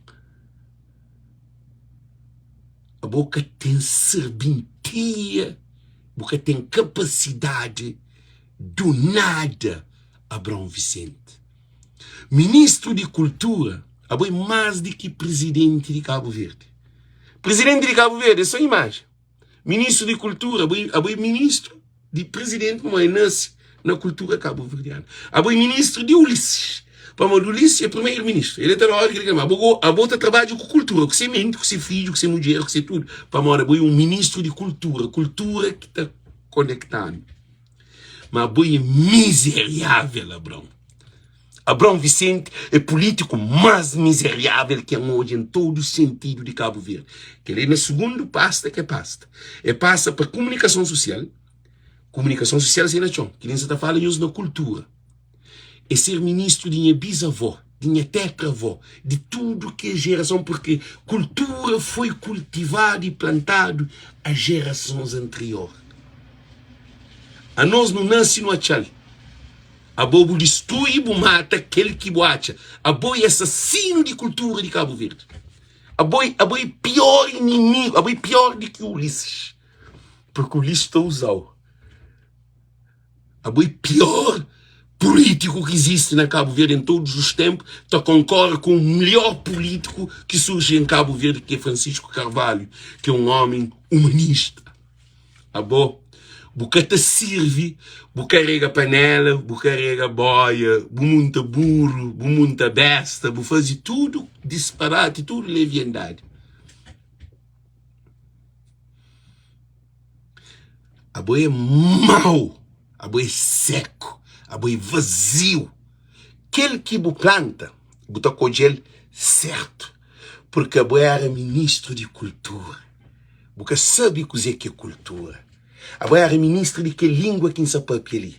Abo ka ten serbintia, bu ka ten kapasidadi du nada. Abraão Vicente. Ministru di Kultura, abo é más di ki prizidenti di Kabu Verdi. Prizidenti di Kabu Verdi é só imajen. Ministru di Kultura, abo é, abo é ministru di prizidenti pamodi el nase na kultura kabuverdianu. Abo é ministru di Ulisses, pamodi Ulisses é primeru ministru. El é ta da ódi ki el krê. Ma abo go, abo ta trabadja ku kultura, ku se menti, ku se fidju, ku se mudjer, ku se tudu. Pamodi abo é un ministru di kultura, kultura ki ta konekta-nu. Ma bo é mizeriável, Abrão. Abrão Vicente é pulítiku más mizeriável ki N odja en todu sentidu di Kabu Verdi. Kel-li é na sugundu pasta ki é pasta. É pasa pa kumunikason susial, kumunikason susial sai na txon, ki li N sa ta fala nhos na kultura. É ser ministru di nha bizavó, di nha tetravó, di tudu ki é jerason, purki kultura foi kultivadu i plantadu a jerasons anterior. Anos nu nase nu atxa-l. Abo bu distrui bu mata kel ki bu atxa. Abo é asasinu di kultura di Kabu Verdi. Abo é, abo é pior inimigu, abo é pior di ki Ulisses. Porque Ulisses ta uza-u. Abo é pior político que existe na Cabo Verde em todos os tempos, ta concorre com o melhor político que surge em Cabo Verde, que é Francisco Carvalho, que é um homem humanista. Abo, bu ka ta sirvi, bu karega panela, bu karega boia, bu munta buru, bu munta besta, bu faze tudu disparati, tudu leviandadi. Abo é mau, abo é seku, abo é vaziu. Kel ki bu planta, bu ta kodje-l sertu, purki abo éra ministru di kultura. Bu ka sabe kuzê ki é kultura. Abo éra ministru di kel língua ki N sa pâpia li.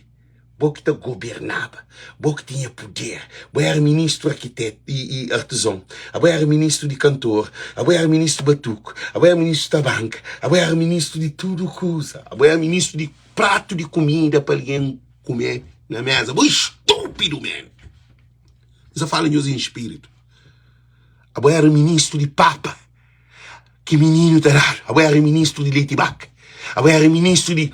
Bo ki ta gobernaba, bo ki tinha puder, bo éra ministru arkitétu i artizon, abo éra ministru di kantor, abo éra ministru batuku, abo éra ministru tabanka, abo éra ministru di tudu kuza, abo éra ministru di pratu di kumida pa algen kume na méza. Bo é stúpidu, man! N sa fala nhos en spiritu. Abo éra ministru di papa. Ki mininu ta dadu? Abo éra ministru di leiti baka? Abo éra ministru di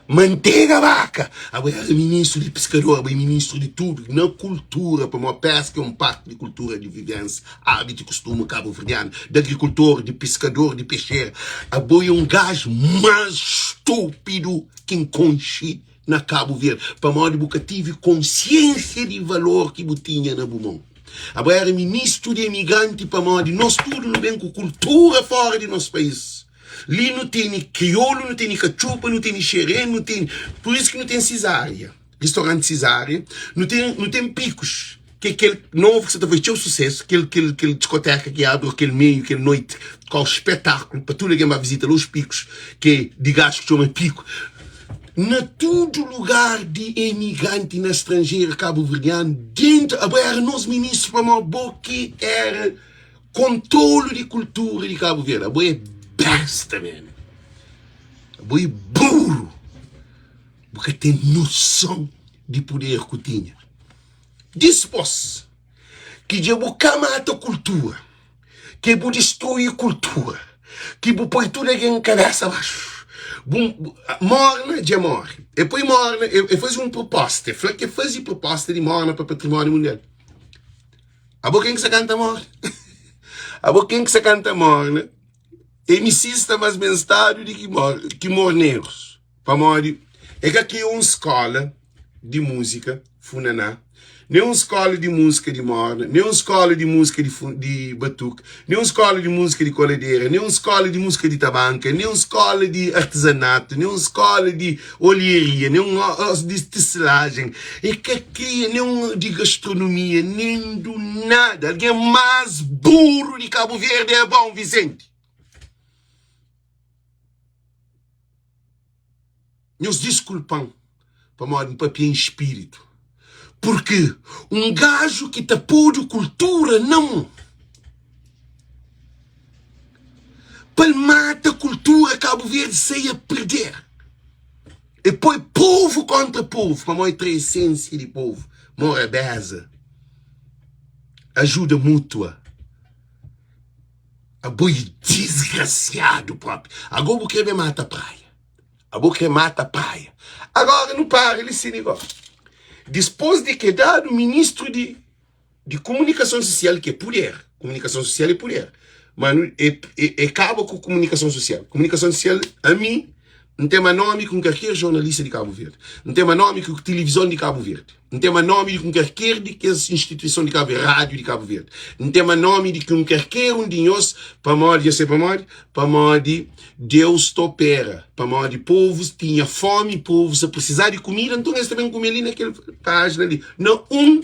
mantega baka? Abo éra ministru di piskador? Abo é ministru di tudu na kultura, pamodi peska é un parti di kultura, di vivensia, ábitu i kustumu kabuverdianu, di agrikultor, di piskador, di pexera. Abo é un gaju más stúpidu ki N konxe na Kabu Verdi, pamodi bu ka tivi konsiensia di valor ki bu tinha na bu mon. Abo era ministru di emigranti pamodi nos tudu nu ben ku kultura fora di nos país. Li nu tene kriolu, nu tene katxupa, nu tene xerê, nu tene. Pur isu ki nu ten Sizaria, ristoranti Sizaria, nu ten, nu ten Pikus, ki é kel novu ki sa ta faze txeu susesu, kel, kel, kel diskoteka ki abri kel meiu, kel noiti, kau spetaklu pa tudu algen ba vizita la, os Pikus, ki é di gaju ki txoma Piku. Na tudu lugar di emigranti na stranjeru kabuverdianu dentu abo era nos ministru pamodi bo ki era kontrolu di kultura di Kabu Verdi abo é besta menu abo é buru bu ka ten noson di puder ku tinha dispos ki dja bu ka mata kultura Ki bu distrui kultura Ki bu poi tudu algen kabesa baxu Bu morna dja morre E poi morna e faze un proposta E fla ki e faze proposta di morna pa patrimóniu mundial Abo ken ki sa kanta morna? Abo ken ki sa kanta morna? MC sta mas ben stadu di ki mornerus Pamodi e ka kria un skola di múzika funaná, nen un skola di múzika di morna, nen un skola di múzika di di batuka, nen un skola di múzika di koladera, nen un skola di múzika di tabanka, nen un skola di artezanatu, nen un skola di olheria, nen un di teselajen. E ka kria nen un di gastronomia, nen du nada. Algen más buru di Kabu Verdi é Abraão Vicente. Nhos diskulpa-m pamodi N papia en spiritu, purki un gaju ki ta podu kultura na mon pa-l mata kultura Kabu Verdi sai a perder. E poi povu kontra povu pamodi e tra esensia di povu, morabeza, ajuda mutua. Abo e disgrasiadu propi. Ago bu kre ben mata praia. Abo kre mata praia. Agora nu para li si nigo. Dispos di ke dadu ministru di di komunikason sosial ke puder. Komunikason sosial e puder. Ma nu e e kaba ku komunikason sosial. Komunikason sosial ami N ten ma nomi ku nkarker jornalista di Kabu Verdi. N ten ma nomi ku tilivizon di Kabu Verdi. N ten ma nomi di ku nkarker di kes instituison di Kabu Verdi, rádiu di Kabu Verdi. N ten ma nomi di ku nkarker un di nhos, pamodi, dja se pamodi? Pamodi Deus ta opera, pamodi povus tinha fomi, povus ta presizá di kumida, nton es ta ben kume li na kel pájina li, na un,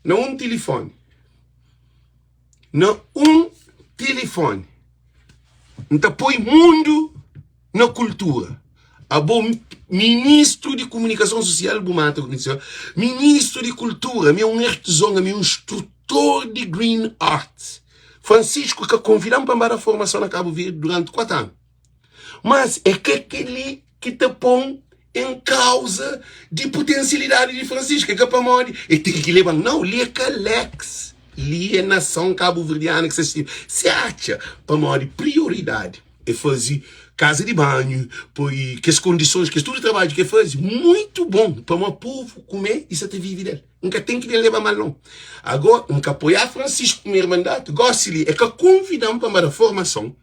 na un tilifoni. Na un tilifoni N ta poi mundu na kultura Abo ministru di komunikason sosial bu mata Ministru di kultura ami é un artizon ami é un instrutor di green art Francisco ka konvida-m pa N ba da formason na Kabu Verdi duranti 4 anu Mas é ka kel-li ki ta pô-m en kauza di putensialidadi di Francisco. É ka pamodi el ten ki leba-m. Nau, li é ka Alex. Li é nason kabuverdianu ki sta sistidu. Se atxa pamodi prioridadi é faze kaza di banhu, poi kes kondisons, kes tudu trabadju ki el faze, muitu bon pamodi povu kume i sa ta vive del. N ka ten ki ben leba mal nau. Ago, N ka apoiá Francisco primeru mandatu. Gosi li, el ka konvida-m pa N ba da formason.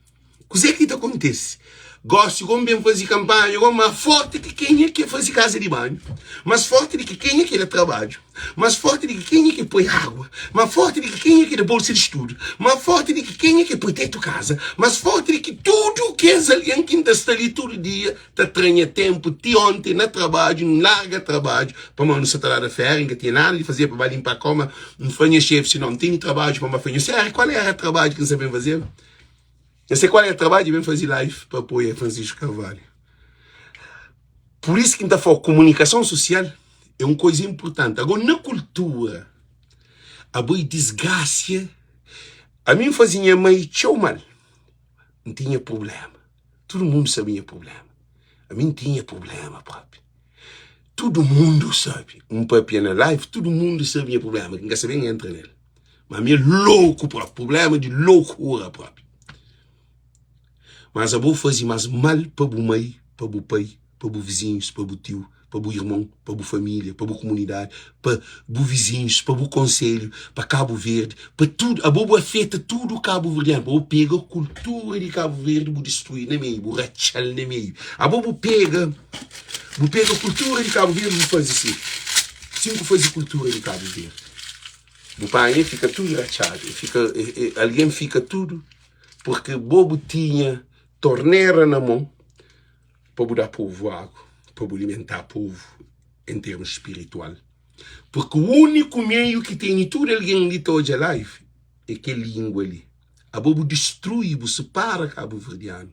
Kuzê ki ta kontise gósi? Gomi ben faze kanpanha gomi más fórti ki kenha ki faze kaza di banhu, más fórti di ki kenha ki da trabadju, más fórti di ki kenha ki poi agua, más fórti di ki kenha ki da bolsa di studu, más fórti di ki kenha ki poi tetu kaza, más fórti di ki tudu kes algen ki N ta sta li tudu dia ta tra nha ténpu ti onti na trabadju. N larga trabadju pamodi nu sa ta dada féria, N ka tinha nada di faze pa ba linpa koma. N fla nha xéfi si, Nau, N tene trabadju pa N ba faze. Nhu séri, kual éra trabadju ki N sa ben fazeba? N sei kual é trabadju ben faze live pa apoia Francisco Carvalho. Por isso ki N ta fala, komunikason sosial é un koisa inpurtanti. Agora na kultura, abo é disgrasia. Ami N faze nha mai txeu mal, N tinha prublema. Tudu mundu sabe nha prublema. Ami N tinha prublema propi. Tudu mundu sabe. N papia na live, tudu mundu sabe nha prublema, ki N ka sabe N entra nel. Ma mi é louku propi, prublema di loukura propi. Mas abo faze mas mal pa bu mai, pa bu pai, pa bu vizinhus, pa bu tiu, pa bu irmon, pa bu familia, pa bu kumunidadi, pa bu vizinhus, pa bu konselhu, pa Kabu Verdi, pa tudu. Abo bu afeta tudu kabuverdianu. Abo bu pega kultura di Kabu Verdi bu distrui na meiu, bu ratxa-l na meiu. Abo bu pega, bu pega kultura di Kabu Verdi bu faze si. Sin ku faze kultura di Kabu Verdi. Bu panha fika tudu ratxadu, fika, algen fika tudu, purki bo bu tinha tornera na mon pa bu da povu agu, pa bu limentá povu en termus spiritual. Purki úniku meiu ki tene tudu algen li ta odja live é kel língua li. Abo bu distrui, bu separa kabuverdianu.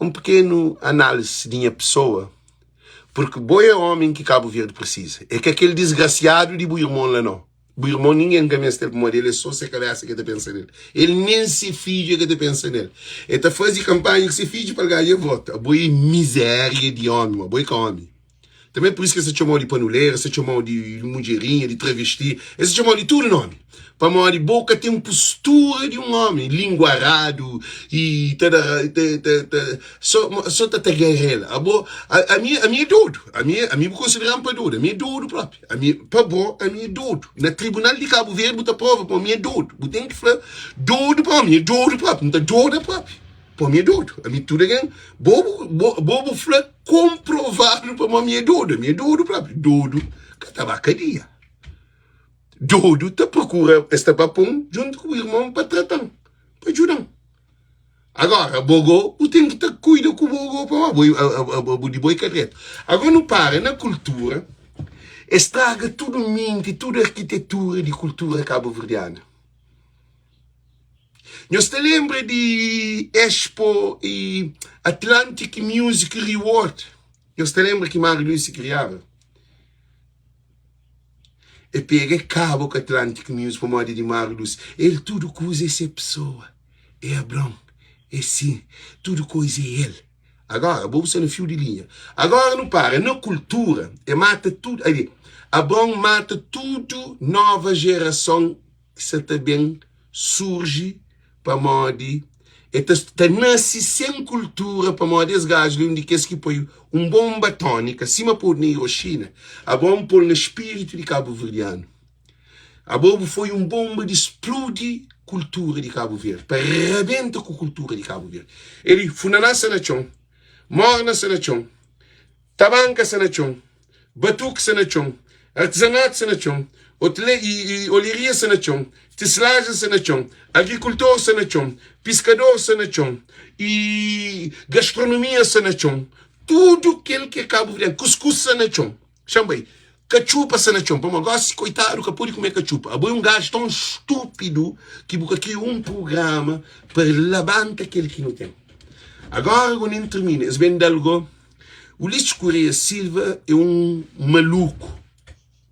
Un pequeno análise di nha pessoa, porque bo é homem ki Cabo Verde precisa. É ka kel desgraciado di bu irmon la não. Bu irmon ninguém ka meste el pamodi el é só se cabeça ke ta pensa nel. El nem se fidju é ke ta pensa nel. El ta faze campanha ku se fidju pa el ganha voto. Abo é miséria di homi, abo é ka homi. Também por isso que es ta txomau di panulera, es ta txomau di mudjerinha, di travesti, es ta txomau di tudu nomi. Pamodi bo ka ten postura di un omi linguaradu i ta da ta ta ta so so ta tagarela. Abo ami ami é dodu, ami ami bu konsideran pa dodu, ami é dodu propi. Ami pa bo ami é dodu. Na tribunal di Kabu Verdi bu ta prova pa mi é dodu. Bu ten ki fla dodu pa mi é dodu propi, N ta doda propi. Pa mi é dodu. Ami tudu algen bo bo bo bu fla Konprovadu pamodi mi é dodu, mi é dodu propi. Dodu ka ta ba kadia. Dodu ta prokura, es ta ba pon djuntu ku bu irmon pa trata-m, pa djuda-m. Agora, bo go, bu ten ki ta kuida ku bo go pamodi bo, bo di bo é ka dretu. Agora nu para na kultura, es straga tudu minti, tudu arkitetura di kultura kabuverdiana. Nhos ta lenbra di Expo i Atlantic Music Reward? Nhos ta lenbra ki Mário Luís kriaba? E pega e kaba ku Atlantic Music pamodi di Mário Luís. El tudu kuza é se pesoa, é Abraão, é si, tudu koza é el. Agora, bo bu sta na fiu di linha. Agora nu para na kultura, e mata tudu, ali, Abraão mata tudu nova gerason ki sa ta ben surji pamodi e ta ta nase sen kultura pamodi es gaju li un di kes ki poi un bonba tónika sima podu na Hiroxina abo N pol na spiritu di kabuverdianu abo bu foi un bonba di spludi kultura di Kabu Verdi pa rabenta ku kultura di Kabu Verdi el funaná sa na txon morna sa na txon Tabanka sa na txon, batuki sa na txon, artizanatu sa na txon, oleria sa na txon, teslajen sa na txon, agrikultor sa na txon, piskador sa na txon y gastronomia sa na txon. Tudu kel ki é kabuverdianu, kuskus sa na txon. Xa-m bai, katxupa sa na txon. Pamodi gosi koitadu ka pode kume katxupa. Abo é un gaju ton stúpidu ki bu ka kria un prugrama pa labanta kel ki nu ten. Agora go nen termina, es ben da-l go. Ulisses Correia Silva é um maluku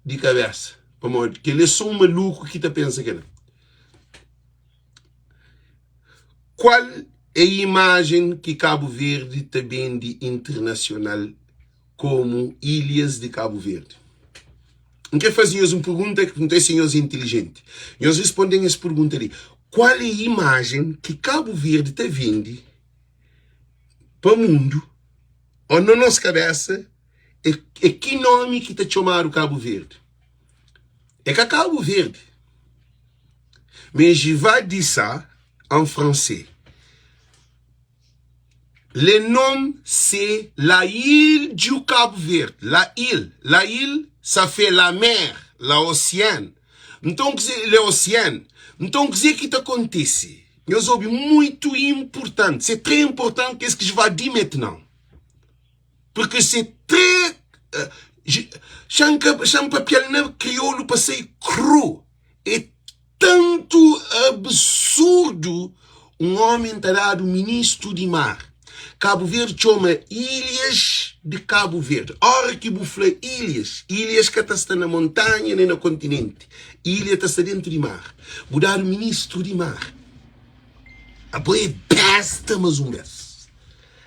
di kabesa, pamodi kel é so um maluku ki ta pensa kela. Kual é imajen ki Kabu Verdi ta bendi internasional komu ilhas di Kabu Verdi? N kre faze nhos un pergunta, n ta si nhos é inteligenti. Nhos responden es pergunta li, kual é imajen ki Kabu Verdi ta vendi pa mundu ô na nos kabésa é, é ki nómi ki ta txomadu Kabu Verdi? É ka Kabu Verdi. Mais je vais dire ça en français. Le nom c'est la île du Cabo Verde. La île, la île, ça fait la mer, la océan. Nton, le océan. Nton, kuzê ki ta kontise? Nhos obi, muito importante, c'est très important qu'est-ce que je vais dire maintenant. Porque c'est très Xa-m papia-l na kriolu pa sai kru. É tantu absurdu un omi ta dadu ministru di mar. Kabu Verdi txoma ilhas di Kabu Verdi. Ora ki bu fla ilhas, ilhas ka ta sta na montanha nen na kontinenti. Ilha ta sta dentu di mar. Bu dadu ministru di mar. Abo é besta mas un bes.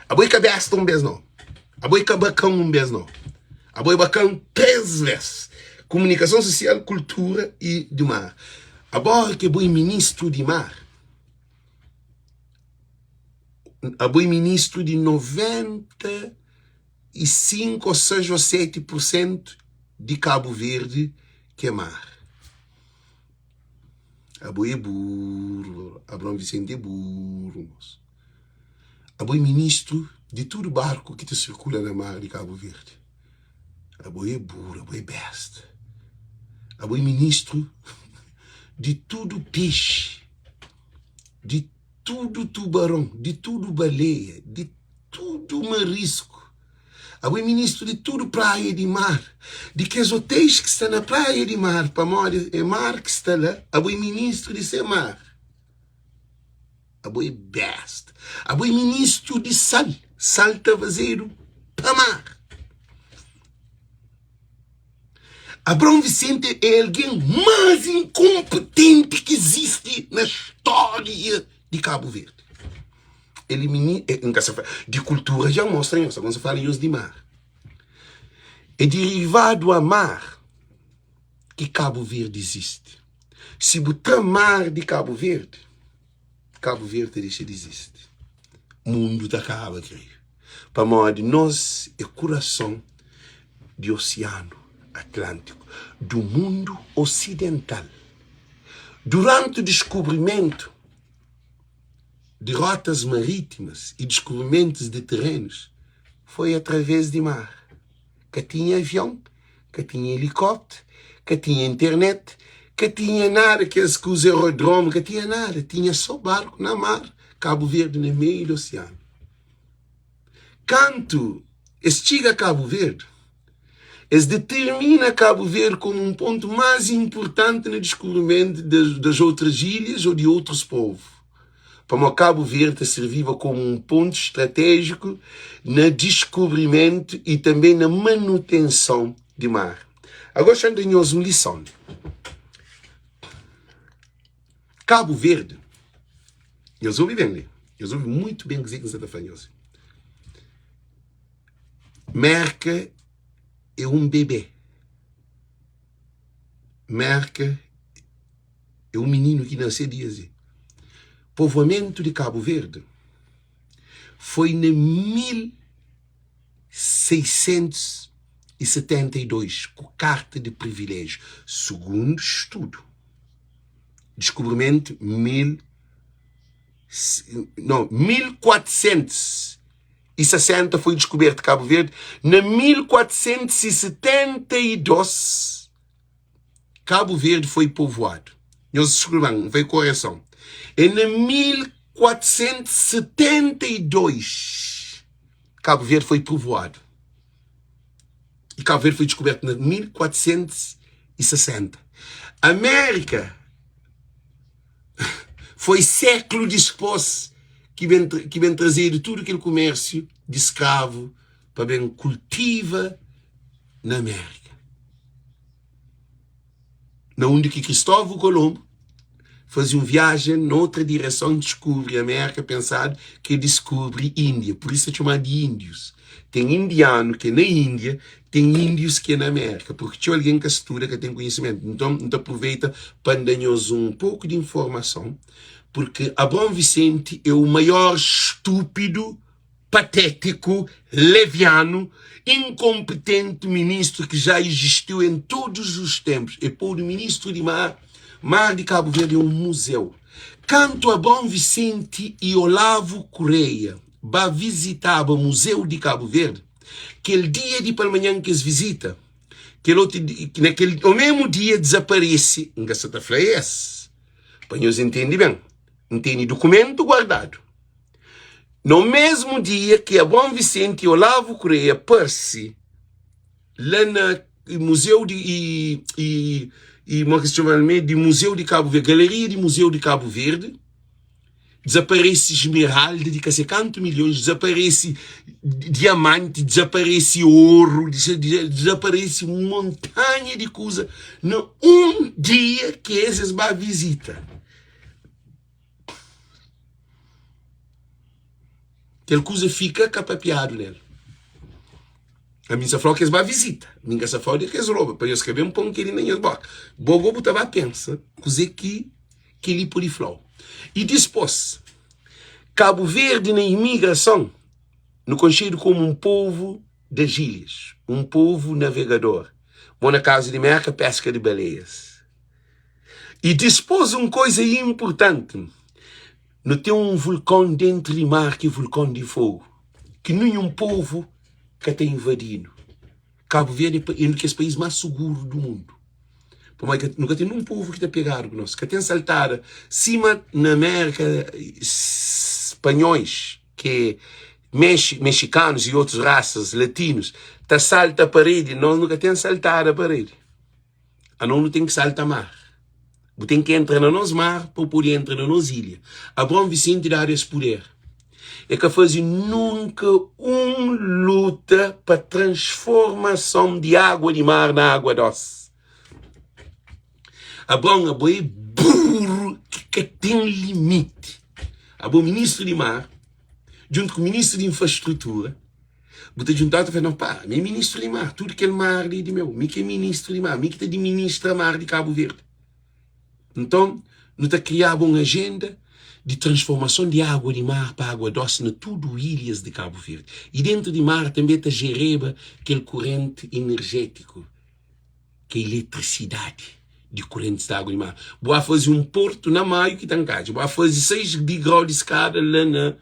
Abo é ka besta un bes no. Abo é ka bakan un bes no. Abo é bakan 3 bes. Komunikason sosial, kultura i di mar. Abora ki abo é ministru di mar, abo é ministru di 95 ou 6 ou 7 por sentu di Kabu Verdi ki é mar. Abo é burro, Abraão Vicente é burro, moço. Abo é ministro di tudu barku ki ta sirkula na mar di Kabu Verdi. Abo é burro, abo é besta. Abo é ministro di tudu pexi, di tudu tubaron, di tudu baleia, di tudu marisku. Abo é ministru di tudu praia di mar, di kes otéis ki sta na praia di mar, pamodi é mar ki sta la. Abo é ministru di se mar. Abo é besta. Abo é ministru di sal. Sal ta fazedu pa mar. Abraão Vicente é algen más inkonpetenti ki izisti na stória di Kabu Verdi. El é mini, é, N ka sa fla, di kultura dja N mostra nhos, agora N sa fala nhos di mar. É derivadu a mar ki Kabu Verdi izisti. Si bu tra mar di Kabu Verdi, Kabu Verdi ta dexa di izisti. Mundu ta kaba, kridu. Pamodi nos é kurason di Osianu Atlántiku, du mundu osidental. Duranti diskubrimentu di rotas marítimas y diskubrimentus di terenus, foi através di mar. Ka tinha avion, ka tinha elikópteru, ka tinha internet, ka tinha nada, kes kuza aerodromu, ka tinha nada, tinha sô barku na mar, Kabu Verdi na meiu di osianu. Kantu es txiga Kabu Verdi, es determina Kabu Verdi komu un pontu más inpurtanti na diskubrimentu das outras ilhas ô di otrus povu. Pamodi Kabu Verdi ta sirviba komu un pontu stratéjiku na diskubrimentu i tanbê na manutenson di mar. Agora xa-m da nhos un lison. Kabu Verdi, nhos obi ben li, nhos obi mutu ben kuzê ki N sta ta fla nhos. Mérka é un bebé. Mérka é un mininu ki nase dias di povoamentu di Kabu Verdi foi na 1672 ku karta di priviléjiu, sugundu studu, diskubrimentu mil, no, 1460 foi diskubertu Kabu Verdi, na 1472 Kabu Verdi foi povoadu. Nhos diskulpa-m, N fai koreson. É na 1472 Kabu Verdi foi povoadu. I Kabu Verdi foi diskubertu na 1460. Amérika foi séklu dispôs ki ben, ki ben trazedu tudu kel kumérsiu di skravu pa ben kultiva na Amérika. Na undi ki Kristóvu Kolonbu faze un viajen na otra direson diskubri Amérika pensadu ki el diskubri Índia pur isu ta txomadu di índius ten indianu ki é na Índia ten índius ki é na Amérika purki txeu algen ka studa ka ten konhisimentu nton N ta apruveita pa N da nhos un poku di informason purki Abraon Visenti é o maior stúpidu patético, leviano, incompetente ministro que já existiu em todos os tempos. É pôr ministro de mar, mar de Cabo Verde é um museu. Kantu Abraão Vicente e Olavo Correia ba visitaba museu de Cabo Verde, kel dia di palmanhan ki es visita, kel otu na kel o mesmo dia desaparece, N ka sa ta fla es, pa nhos entende ben, N tene dukumentu guardadu. No mesmu dia ki Abraão Vicente i Olavo Correia parse la na Museu di i i i mo ki se txoma me di Museu di Kabu Verde, Galeria di Museu di Kabu Verde, dezaparese esmeralda di ka se kantu milhons, dezaparese diamanti, dezaparese oru, dezaparese un montanha di kuza na un dia ki es es ba vizita. Kel kuza fika ka papiadu nel. Ami N sa fla-u ki es ba vizita, mi N ka sa fla-u di ki es roba, pa nhos ka ben pô-m kel-li na nhos boka. Bo go bu ta ba pensa kuzê ki kel-li pode fla-u. I dispôs, Kabu Verdi na imigrason, nu konxedu komu un povu das ilhas, un povu navegador. Mo na kazu di Merka, peska di baleias. I dispôs un koza inpurtanti, nu ten un vulkon dentru di mar ki é vulkon di fogu, ki ninhun povu ka ta invadi-nu. Kabu Verdi é un di kes país más suguru di mundu, pamodi nu ka ten nun povu ki ta pegadu ku nos, ka ten saltada sima na Amérika, spanhóis ki é mexikanus i otus rasas latinus ta salta paredi, nos nu ka ten saltada paredi. Anos nu ten ki salta mar. Bu ten ki entra na nos mar pa bu pode entra na nos ilha. Abraon Visenti dadu es puder. E ka faze nunka un luta pa transformason di agua di mar na agua dos. Abraon, abo é buru ki ka ten limiti. Abo ministru di mar, djuntu ku ministru di infrastrutura, bu ta djuntadu ta fla, no para, mi é ministru di mar, tudu kel mar li é di meu, mi ki é ministru di mar, mi ki ta diministra mar di Kabu Verdi. Nton, nu ta kriaba un ajenda di transformason di agua di mar pa agua dosi na tudu ilhas di Kabu Verdi. I dentu di mar tanbe ta jereba kel kurenti inerjetiku, ki é iletrisidadi di kurentis di agua di mar. Bu ba faze un portu na Maio ki ta nkadja, bu ba faze 6 digrau di skada la na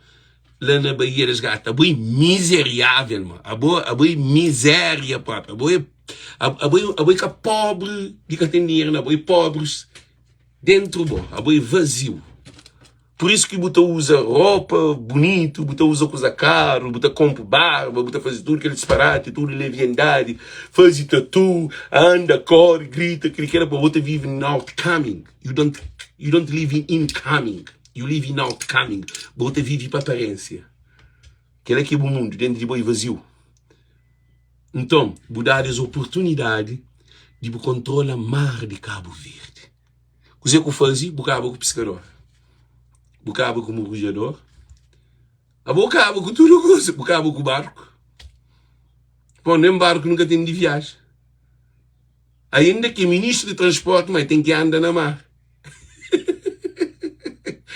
la na Baía das Gatas. Abo é mizeriável, ma. Abo, abo é mizéria própria. Abo é, abo é, abo é ka pobre di ka ten dinheru, não. Abo é pobres dentro bo. Abo é vazio. Por isso ki bu ta uza ropa bunitu, bu ta uza kuza karu, bu ta konpo barba, bu ta faze tudu kel disparati, tudu leviandadi, faze tatu, anda, kore, grita, kili kela, pa bo ta vive na outcoming. You don't, you don't live in incoming. You live in outcoming. Bo ta vive pa aparência. Kel-la ki é bu mundu, dentro di bo é vaziu. Nton, bu dadu es oportunidadi di bu kontrola mar di Kabu Verdi. Kuzê ku faze? Bu kaba ku piskador, bu kaba ku murgudjador, abo kaba ku tudu kuza, bu kaba ku barku. Bom, nem barku nunka ten di viaja. Ainda ki é ministru di transporti, ma el ten ki anda na mar.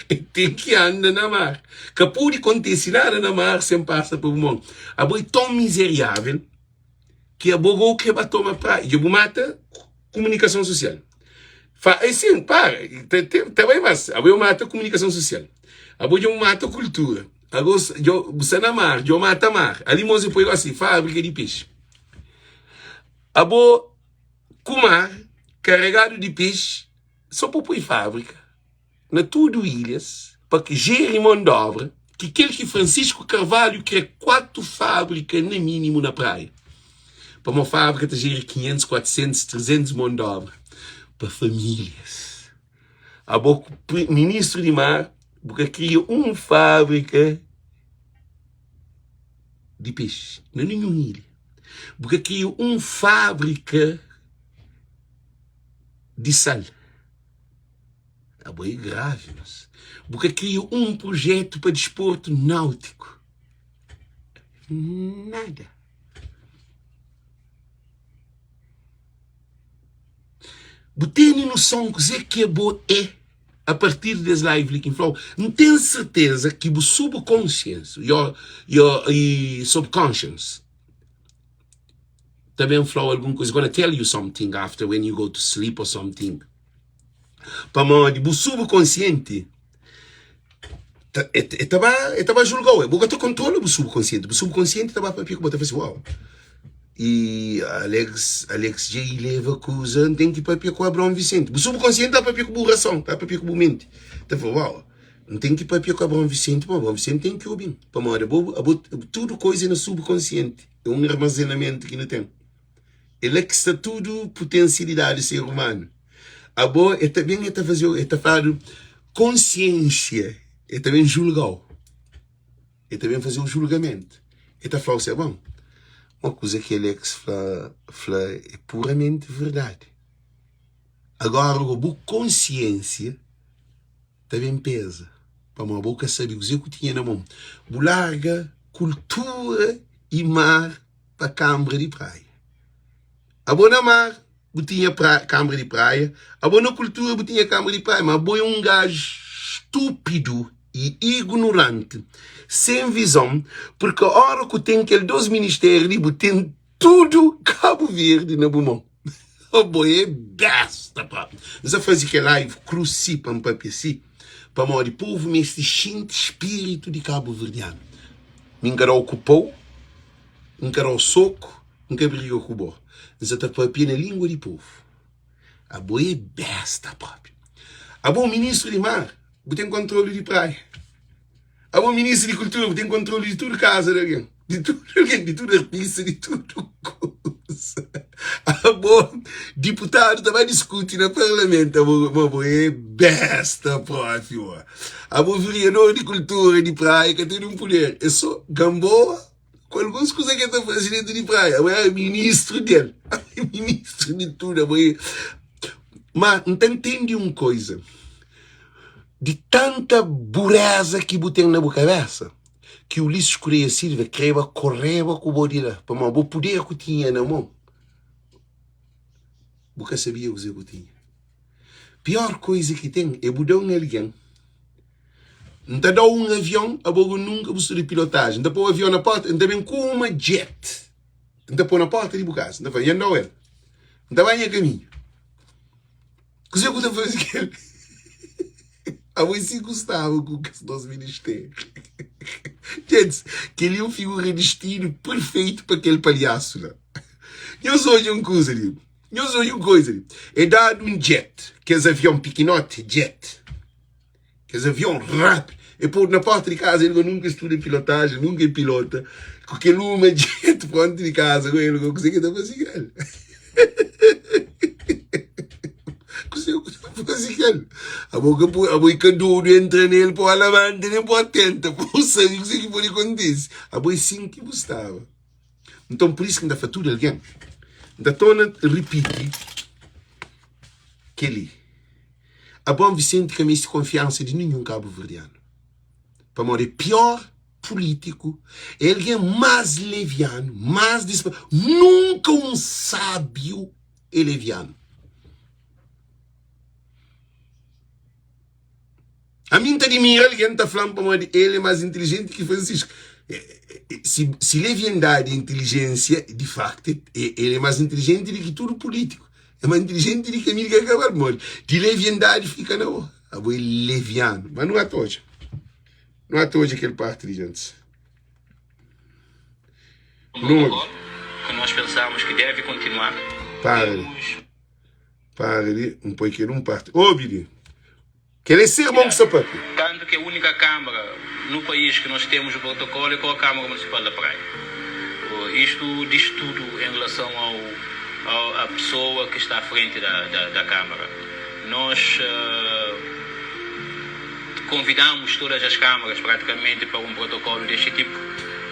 El ten ki anda na mar. Ka pode kontise nada na mar sen pasa pa bu mon. Abo é ton mizeriável ki abo go kre ba toma praia. Dja bu mata komunikason sosial. Fa, é sin, para, ta bai mas. Abo eu mata komunikason sosial. Abo dja bu mata kultura. Abo dja bu sta na mar, dja bu mata mar. Ali mos e poi gosi, fábrika di pexi. Abo ku mar karegadu di pexi so pa poi fabrika na tudu ilhas pa ki jeri mon d'obra ki kel ki Francisco Carvalho kre 4 fabrika na minimu na Praia pamo fabrika ta jeri 500, 400, 300 mon d'obra pa familias. Abo ku ministru di mar bu ka kria un fabrika di pexi na ninhun ilha. Bu ka kria un fábrika di sal. Abo é gravi, mas bu ka kria un projetu pa disportu náutiku. Nada. Bu tene noson kuzê ki abo é a partir des live li ki N fla-u? N ten serteza ki bu subkonsiensi, your, your subconscious, ta ben fla-u algun kuza. Gonna tell you something after when you go to sleep or something. Pamodi bu subkonsienti ta, e, e ta ba, e ta ba julga-u. E bu ka ta kontrola bu subkonsienti. Bu subkonsienti ta ba papia ku bo, ta fla si, wow, e Alex, Alex dja i leva kuza, N ten ki papia ku Abraão Vicente. Bu subkonsienti ta papia ku bu rason, ta papia ku bu menti. Ta fla, wow, N ten ki papia ku Abraão Vicente, pamodi Abraão Vicente ten ki obi-m. Pamodi abo, abo, tudu koisa é na subkonsienti. É un armazenamentu ki nu ten. É la ki sta tudu putensialidadi di ser umanu. Abo, e ta ben e ta faze-u, e ta fladu konsiensia, e ta ben julga-u, e ta ben faze-u julgamentu. E ta fla-u si, bon, ma kuza ki Alex fla, fla é puramenti verdadi. Agora go, bu konsiensia ta ben peza, pamodi bo ka sabe kuze ku tinha na mon. Bu larga kultura i mar pa kanbra di praia. Abo na mar bu tinha pra, kanbra di praia, abo na kultura bu tinha kanbra di praia, ma abo é un gaju stúpidu i ignoranti, sen vizon, purki ora ku ten kel dos ministériu li bu ten tudu Kabu Verdi na bu mon. Abo é besta propi. N sa faze kel live kru si pa N papia si, pamodi povu meste xinti spiritu di kabuverdianu. Mi N ka da-u ku pau, N ka da-u soku, N ka briga ku bo. N sa ta papia na lingua di povu. Abo é besta propi. Abo ministru di mar, bu ten kontrolu di praia. Abo ministru di kultura, bu ten kontrolu di tudu kaza di algen. Di tudu algen, di tudu artista, di tudu kuza. Abo, diputadu ta ba diskuti na parlamentu, abo, abo, abo é besta propi, bo. Abo vereador di kultura di Praia ka ten un puder, é so Gamboa ku alguns kuza ke ta faze dentu di Praia. Abo é ministru del, abo é ministru di tudu, abo é. Ma N ta ntende un koza, di tanta bureza ki bu ten na bu kabesa, ki Ulisses Correia Silva kreba koreba ku bo di la, pamodi bo puder ku tinha na mon, bu ka sabia kuzê ku tinha. Pior koiza ki ten é bu da un algen, N ta da-u un avion, abo ku nunka bu studa pilotajen, N ta pô avion na porta, N ta ben ku uma jet, N ta pô na porta di bu kaza, N ta fla, Nha N da-u el, N ta bai nha kaminhu. Kuzê ku ta faze kel? Abo é si ku staba ku kes nos ministériu. Gentis, kel-li é un figura di stilu perfeitu pa kel palhasu la. Nhos odja un kuza li. Nhos odja un kuza li. É dadu un jet, kes avion pikinoti, jet. Kes avion rápidu. É podu na porta di kaza, el nunka studa pilotajen, nunka é pilota. Ku kel uma jet fronti di kaza, el kuzê ki el ta faze kel? Kuzê ku ta faze kel? Abo ka pode, abo i ka dodu entra nel pa labanta nen pa tenta, pa bu sabe kuzê ki pode kontise. Abo é sin ki bu staba. Nton, pur isu ki N ta fla tudu algen, N ta torna ripiti kel-li, Abraão Vicente ka meste konfiansa di ninhun kabuverdianu, pamodi é pior pulítiku, é algen más levianu, más dispa, nunka un sábiu é levianu. Ami N ta dimira algen ta fla-m pamodi el é más intilijenti ki Francisco. Si, si leviandadi é intilijénsia, di faktu el é más intilijenti di ki tudu pulítiku. É más intilijenti di ki Amílcar Cabral, pamodi di leviandadi fika na bo. Abo é levianu. Mas nu ata odja. Nu ata odja kel parti li, djantis. Um protocolo que nós pensamos que deve continuar. Para li. Para li, N poi kel un parti. Obi li. Kel é se irmon ki sta papia. Tanto que a única Câmara no país que nós temos o protocolo é com a Câmara Municipal da Praia. Isto diz tudo em relação ao, ao, à pessoa que está à frente da, da, da Câmara. Nós uh, convidamos todas as câmaras praticamente para um protocolo deste tipo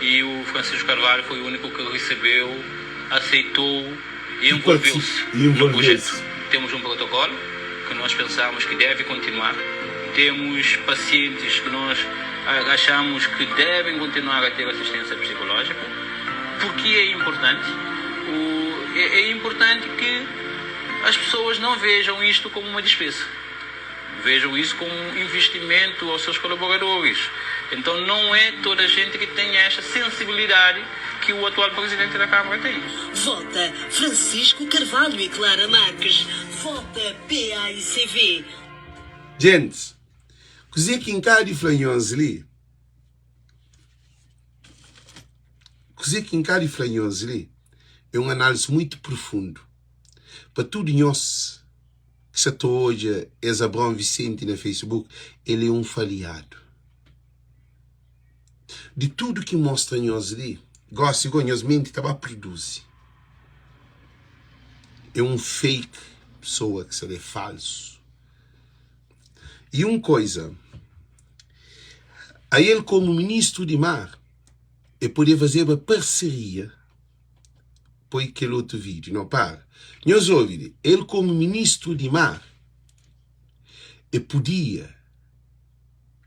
e o Francisco Carvalho foi o único que recebeu, aceitou e envolveu-se no projeto. Temos um protocolo que nós pensamos que deve continuar, temos pacientes que nós achamos que devem continuar a ter assistência psicológica, porque é importante. O, é, é importante que as pessoas não vejam isto como uma despesa vejam isso como um investimento aos seus colaboradores. Então não é toda a gente que tem esta sensibilidade que o atual presidente da Câmara tem. Vota Francisco Carvalho e Clara Marques. Vota PAICV. Gentis, kuzê ki N ka di fla nhos li? Kuzê ki N ka di fla nhos li é un análisi muitu profundu pa tudu nhos ki sa ta odja es Abraão Vicente na Facebook, el é un faliadu. Di tudu ki mostra nhos li, gosi go nhos menti ta ba produzi. É un fake pessoa ki sa li, é falsu. E un koisa, a el komu ministru di mar, e podia fazeba parseria Poi kel otu vídiu. No, para. Nhos obi li. El komu ministru di mar, e podia.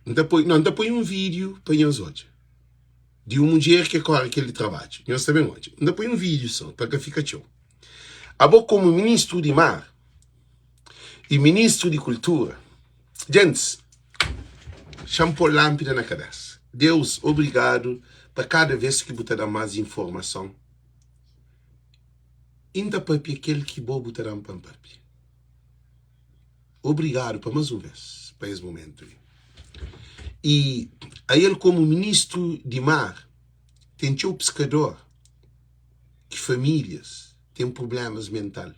N ta poi, no, N ta poi un vídiu pa nhos odja. Di un mudjer ki kóre kel di trabadju. Nhos ta ben odja. N ta poi un vídiu sô, pa ka fika txeu. Abo komu ministru di mar i ministru di kultura, djentis, Xa-m pô lánpida na kabésa. Deus, obrigadu pa kada vês ki bu ta da-m más informason i N ta pâpia kel ki bo bu ta da-m pa N pâpia. Obrigadu pa más un vês pa es momentu li. I ael komu ministru di mar, ten txeu piskador ki famílias ten prublémas mental.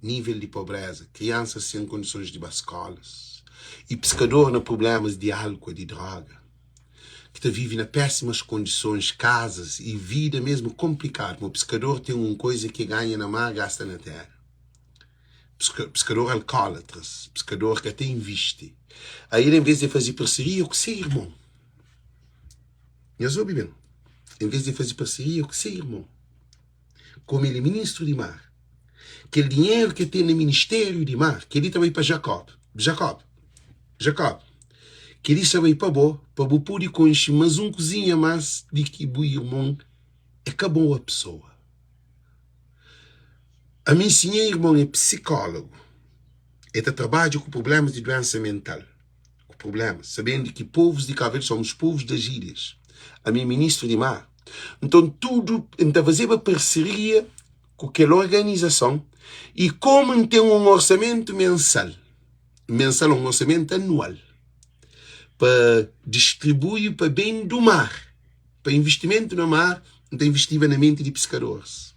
nível di pobreza, kriansas sen kondisons di ba skolas y piskador na prublemas di álkua, di droga. ki ta vive na pésimas kondisons, kazas y vida mesmu konplikadu. Ma piskador ten un koiza ki e ganha na mar, gasta na téra. Piskador alkólatras, piskador ka ta invisti. Aí el, en vez di faze parseria ku se irmon, nhos obi ben, en vez di faze parseria ku se irmon, Komu el é ministru di mar, kel dinheru ki el ten na ministériu di mar, kel-li ta bai pa Jakob. Jakob, Jakob, kel-li sta bai pa bo, pa bu pode konxe más un kuzinha más di ki bu irmon é ka boa pesoa. Ami, si nha irmon é psikólogu, el ta trabadja ku prublémas di duénsa mental. ku prublémas, sabendu ki povus di Kabu Verdi somos povus das ilhas, ami é ministru di mar, nton tudu N ta fazeba parseria ku kel organizason i komu N ten un orsamentu mensal, mensal un orsamentu anual pa distribui pa ben du mar, pa investimentu na mar, N ta investiba na menti di piskadoris,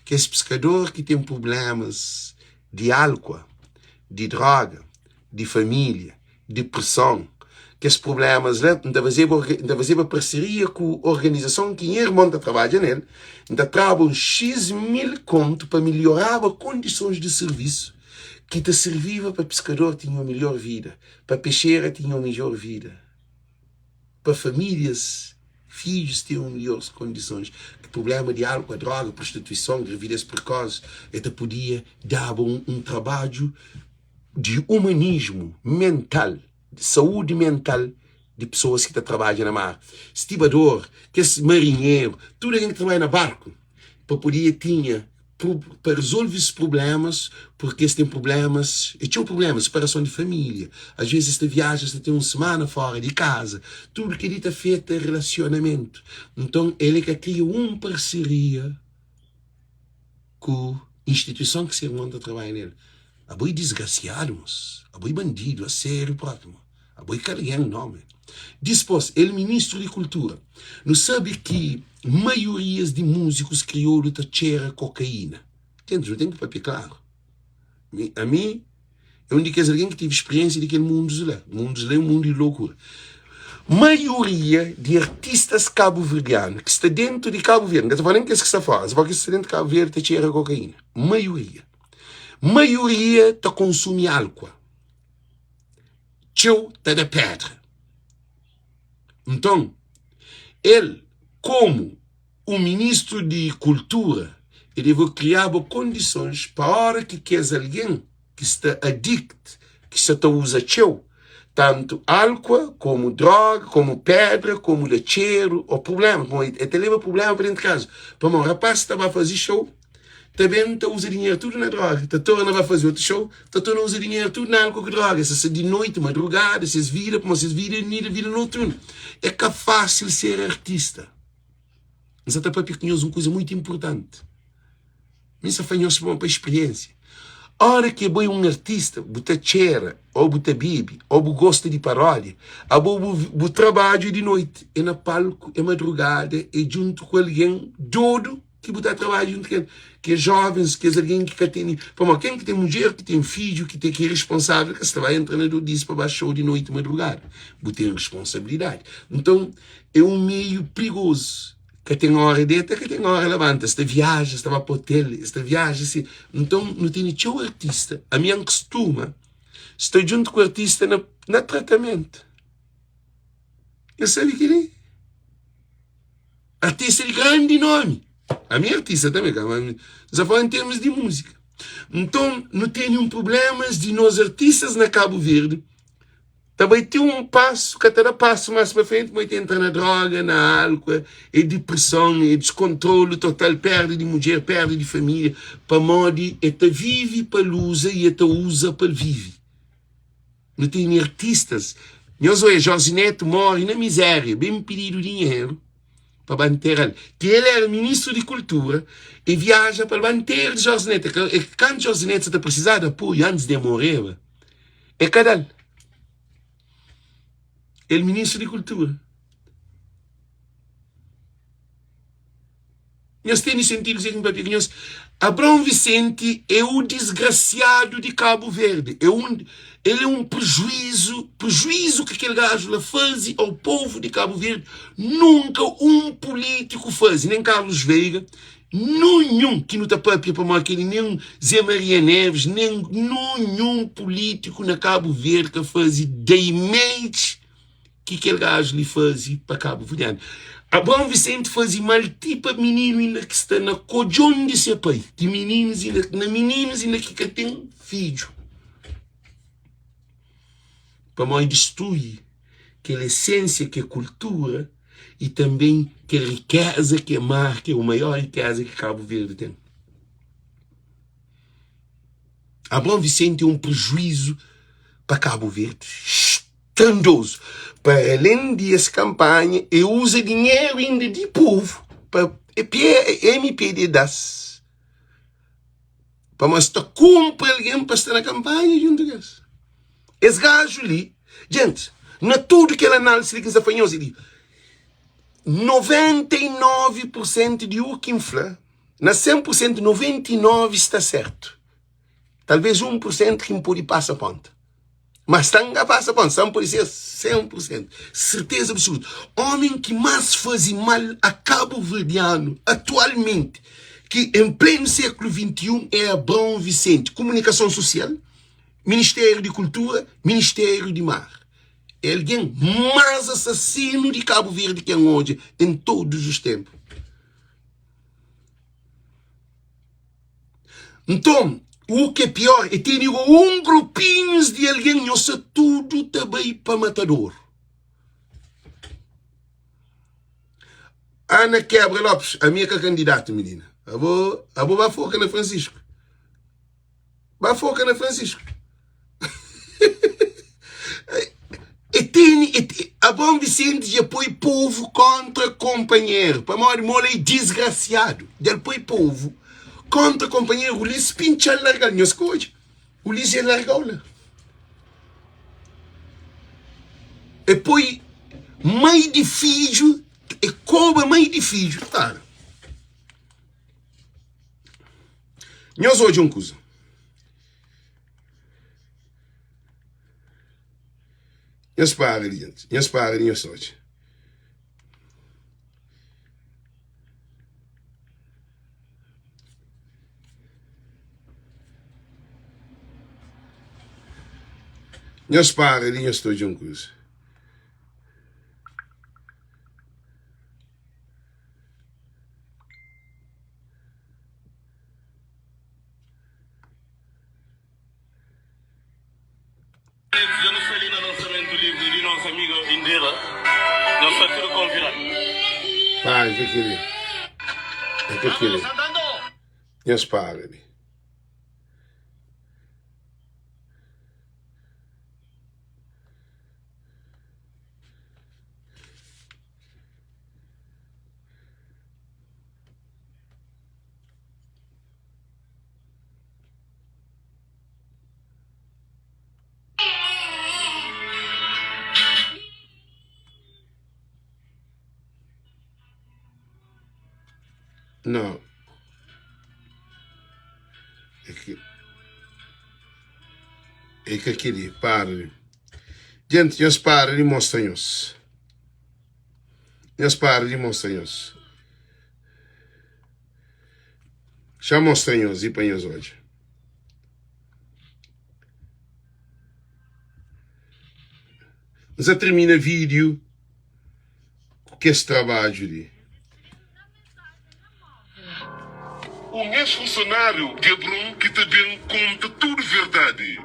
kes piskador ki ten prublémas di álkua, di droga. di família, depreson, kes prublémas la, N ta fazeba, N ta fazeba parseria ku organizason ki nha irmon ta trabadja nel, N ta traba uns xis mil kontu pa melhoraba kondisons di sirvisu ki ta sirviba pa piskador tinha un melhor vida, pa pexera tinha un midjor vida, pa famílias, fidjus ten un melhores kondisons, ki prubléma di álkua, droga, prostituison, gravidez prekosi, el ta podia daba un trabadju. di umanismu mental, di saúdi mental di pesoas ki ta trabadja na mar, stibador, kes marinheru, tudu algen ki ta trabadja na barku, pa podia tinha pa rezolve es prublémas, purki es ten prublémas, é txeu prublémas, separason di família, asves es ta viaja, es ta ten un simana fóra di kaza, tudu kel-li ta afeta relasionamentu. Nton, el é ka kria un parseria. Ku instituison ki se irmon ta trabadja nel. Abo é disgrasiadu mos, abo é bandidu, a sériu propi mo, abo é ka algen no me. Dispos, el ministru di kultura. Nu sabe ki maiorias di muzikus kriolu ta txera kokaína. Gentis, nu ten ki papia klaru. Mi, ami É un di kes algen ki tevi spiriénsia di kel mundus la. Mundus la é un mundu di lokura. Maioria di artistas kabuverdianu ki sta déntu di Kabu Verdi, N ka ta fla nen kes ki sta fóra, N ta fla kes ki sta déntu di Kabu Verdi ta txera kokaína. Maioria. Maioria ta konsumi álkua. Txeu ta da pédra. Nton, el komu Un ministru di kultura e debe kriaba kondisons pa ora ki kes algen ki sta adikt, ki sta ta uza txeu, tantu álkua komu droga, komu pedra, komu da txeru o prublema, pamodi e ta leba prublema pa dentu kaza, pamodi rapaz ta ba faze xou, ta ben ta uza dinheru tudu na droga, ta torna ba faze otu xou, ta torna uza dinheru tudu na álkua ku droga, es ta sta di noiti, madrugada, ses vida, pamodi ses vida é vida noturnu. É ka fásil ser artista. N sa ta papia ku nhos un kuza mutu inpurtanti. Mi sa fla nhos pa spiriénsia. Óra ki abo é un artista, bu ta txera, ô bu ta bebe, ô bu gosta di paródia, abo bu, bu trabadju é di noiti, é na palku, é madrugada, é djuntu ku algen dodu ki bu ta trabadja djuntu ku el, ki é jóvens, kes algen ki ka tene. Pamodi ken ki ten mudjer, ki ten fidju, ki ten ki é responsável, ka sta ba entra na dodisi pa ba xou di noiti, madrugada. Bu ten responsabilidadi. Nton, É un meiu prigozu. Ka ten óra deta, ka ten óra labanta. Es ta viaja, es ta ba pa otel, es ta viaja si. Nton, nu tene txeu artista. Ami N kustuma sta djuntu ku artista na, na tratamentu. Nhos sabe kel-li? Artista di grandi nomi. Ami é artista tanbe, ka? Mas N sta fala en termus di múzika. Nton, nu tene un prublémas di nos artistas na Kabu Verdi Ta bai ti un pasu, ka ta da pasu más pa frenti, ma el ta entra na droga, na álkua, é dipreson, é diskontrolu total, perda di mudjer, perda di família, pamodi el ta vive pa el uza i el ta uza pa el vive. Nu tene artistas, nhos odja, Jorge Neto móre na mizéria, ben pididu dinheru pa ba ntera-l, ki el éra ministru di kultura, el viaja pa el ba ntera di Jorge Neto, é kantu Jorge Neto sa ta presizaba di apoiu antis di el moreba. É ka da-l. El ministru di kultura. Nhos tene sentidu kuzê ki N papia ku nhos? Abraão Vicente é o disgrasiadu di Kabu Verdi. É un, el é un prejuízu, prejuízu ki kel gaju la faze ao povu di Kabu Verdi, nunka un pulítiku faze, nen Carlos Veiga, nunhun ki nu ta papia pamodi kel-li, nen Zé Maria Neves, nen nunhun pulítiku na Kabu Verdi ka faze damage ki kel gaju li faze pa kabuverdianu. Abraão Vicente faze mal ti pa mininu inda ki sta na kodjon di se pai, ti mininus inda, na mininus inda ki ka ten fidju. Pamodi distrui kel esensia ki é kultura i tanben kel rikeza ki é mar, ki é o maior rikeza ki Kabu Verdi ten. Abraão Vicente é un prejuizu pa Kabu Verdi. Trandozu. Para alén di es kanpanha, e uza dinheru inda di povu pa MPD da-s pamodi es ta kunpra algen pa sta na kanpanha djuntu ku es. Es gaju li, djentis, na tudu kel análisi li ki N sta fla nhos li, 99 pur sentu di u ki N fla, na 100 pur sentu, 99 sta sertu. Talvês 1 pur sentu ki N pode pasa ponta. Mas ta nga pasa ponta, sa pode ser 100%. Serteza absoluta. Homem ki mas faze mal a cabo-verdiano atualmente, ki em pleno século 21 é Abraão Vicente. Comunicação Social, Ministério de Cultura, Ministério de Mar. É alguém mais assassino de Cabo Verde que odja em todos os tempos. Nton, u ke pior, e tene go un grupinhus di algen, nhos sa tudu ta bai pa matadoru. Ana Kebra Lopes, ami é ka kandidatu, minina. Abo, abo ba foka na Francisco. Ba foka na Francisco. E tene, e te, Abraão Vicente dja poi povo kontra kompanheru, pamodi mola é disgrasiadu. Dja el poi povo kontra kompanheru, Ulisses pintxa-l larga-l. Nhos ka odja? Ulisses dja larga-u la. E poi mai di fidju, e koba mai di fidju. Para. Nhos odja un kuza. Nhos para di djenti. Nhos para di nhos odja. Nhos para di nhos ta odja un kuza. Dja nu sta li na lansamentu livru di nos amiga Indira. Nhos sta tudu konvidadu. Para, é ka kel-li. É ka kel-li. Nhos para li. Não. É que. É que aquele para. Gente, nhos para de mostra nhos. Nhos para de mostra nhos. Xa mostra nhos i pa nhos odja. N sa termina vídeo ku kes trabadju li. Un ex-funsionáriu di Abron ki ta ben konta tudu verdadi.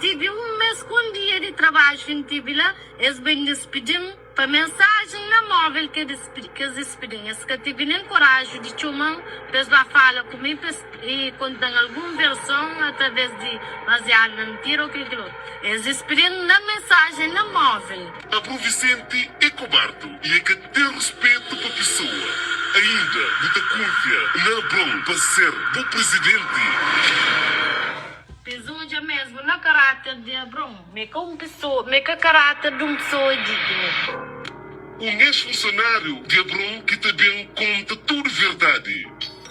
Tibi un mes ku un dia di trabadju ki N tibi la, es ben dispidi-m pa mensajen na móvel ke es dispidi-m. Es ka tibi nen koraju di txoma-m pa es ba fala ku mi pa es konta-m algun verson atraves di baziadu na mintira ô kel kel otu. Es dispidi-m na mensajen na móvel. Abrão Vicente é kobardu i é ka ten ruspetu pa pesoa. Ainda bu ta kunfia na Abrão pa ser bu prizidenti? Pes odja mesmu na karáter di Abraon, ma é ka un pesoa, ma é ka karáter di un pesoa dignu. Un ex-funsionáriu di Abraon ki ta ben konta tudu verdadi.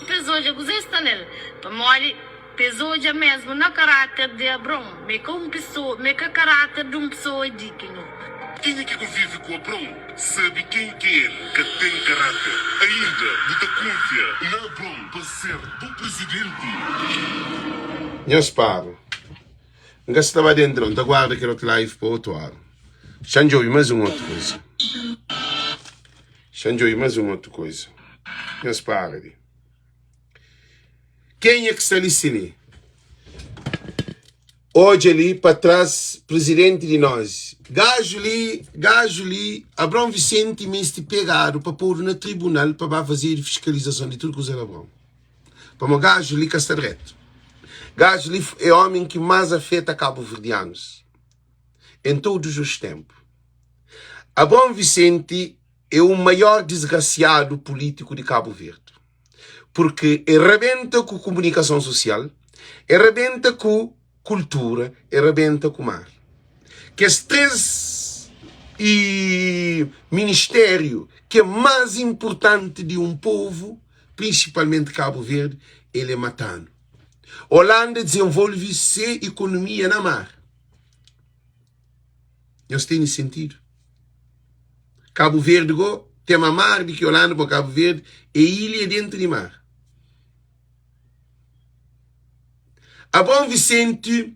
pa es odja kuzê sta nel, pamodi pa es odja mesmu na karáter di Abron ma é ka un pesoa, ma é ka karáter di un pesoa dignu. Kenha ki konvive ku Abron sabe ken ki el ka ten karáter. Ainda bu ta kunfia na Abron pa ser bu prizidenti? Nhos para. N ka sta ba dentru nau, N ta guarda kel otu live pa otu ora. Xa-m djobe más un otu kuza. Xa-m djobe más un otu kuza. Nhos para li. Kenha ki sta li si li? Odja li pa tras prizidenti di nos. Gaju li, gaju li, Abraon Vicente meste pegadu pa podu na tribunal pa ba fazedu fiskalizason di tudu kuza di Abraon. Pamo gaju li ka sta dretu. Gaju li é omi ki mas afeta kabuverdianus em todos os tempu. Abraon Vicente é o maior disgrasiadu pulitiku di Kabu Verdi. Purki e rabenta ku kumunikason susial, e rabenta ku kultura, e rabenta ku mar. Kes 3 e ministériu ki é más inpurtanti di un povu, prinsipalmenti Kabu Verdi, el é matanu. Holanda dizenvolve se ikonomia na mar. Nhos tene sentidu? Kabu Verdi go ten ma mar di ki Holanda, pa Kabu Verdi é ilha dentu di mar. Abraão Vicente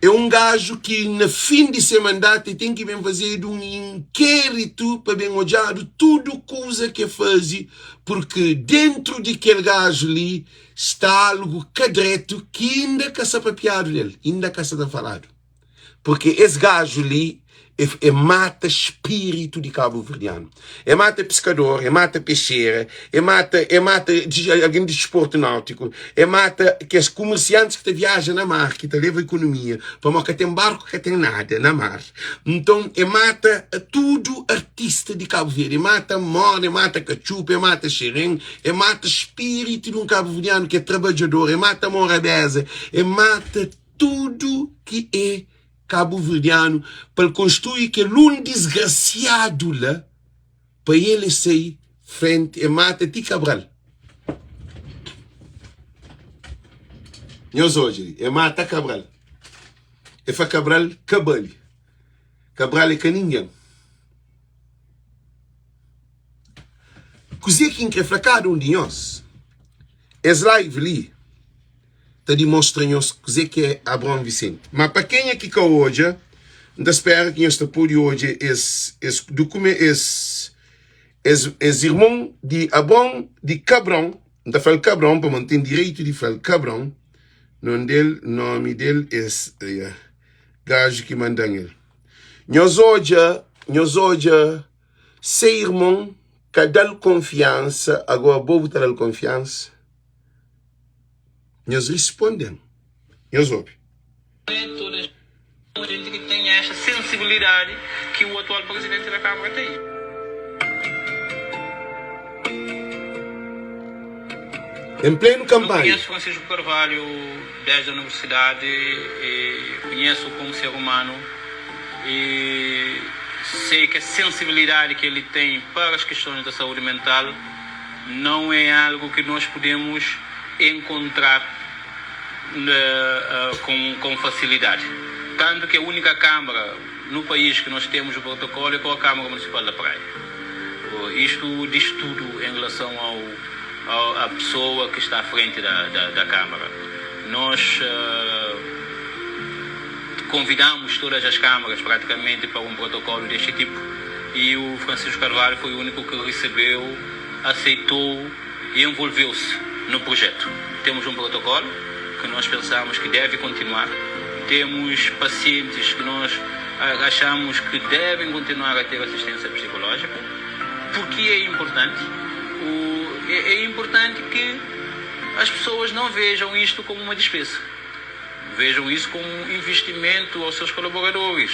é un gaju ki na fin di se mandatu e ten ki ben fazedu un inkéritu pa ben odjadu tudu kuza ki e faze purki dentru di kel gaju li sta algu ka dretu ki inda ka sa papiadu del, inda ka sa ta faladu. Purki es gaju li e, e mata spiritu di kabuverdianu. E mata piskador, e mata pexera, e mata, e mata algen di disportu nautiku, e mata kes kumersiantis ki ta viaja na mar, ki ta leva ikonomia, pamodi ka ten barku, ka ten nada na mar. Nton, e mata tudu artista di Kabu Verdi, e mata moda, e mata katxupa, e mata xerén, e mata spiritu di un kabuverdianu ki é trabadjador, e mata morabeza, e mata tudu ki é kabuverdianu pa el konstrui kel un disgrasiadu la pa el e sai frenti e mata ti Cabral. Nhos odja li, e mata Cabral. E fla Cabral ka bali. Cabral é ka ningen. Kuzê ki N kre fla kada un di nhos, es live li ta dimostra nhos kuzê ki é Abraon Vicente. Má pa kenha ki ka odja, N ta spera ki nhos ta pode odja es es dukume es es es irmon di Abraon di Kabron, N ta fla-l Kabron pamodi N ten direitu di fla-l Kabron, non del, nomi del é gaju ki manda-m el. Nhos odja, nhos odja se irmon ka da-l konfiansa, agora bo bu ta da-l konfiansa? Nhos risponde-m, nhos obi. É toda gente que tem esta sensibilidade que o atual presidente da Câmara tem. Em pleno Eu campanha. conheço Francisco Carvalho desde a universidade e conheço como ser humano e sei que a sensibilidade que ele tem para as questões da saúde mental não é algo que nós podemos encontrar com, com facilidade. Tanto que a única Câmara no país que nós temos o protocolo é com a Câmara Municipal da Praia. Isto diz tudo em relação ao, ao, à pessoa que está à frente da, da, da Câmara. Nós uh, convidamos todas as câmaras praticamente para um protocolo deste tipo e o Francisco Carvalho foi o único que recebeu, aceitou e envolveu-se no projeto. Temos um protocolo que nós pensamos que deve continuar, temos pacientes que nós achamos que devem continuar a ter assistência psicológica, porque é importante. O, é, é importante que as pessoas não vejam isto como uma despesa vejam isso como um investimento aos seus colaboradores.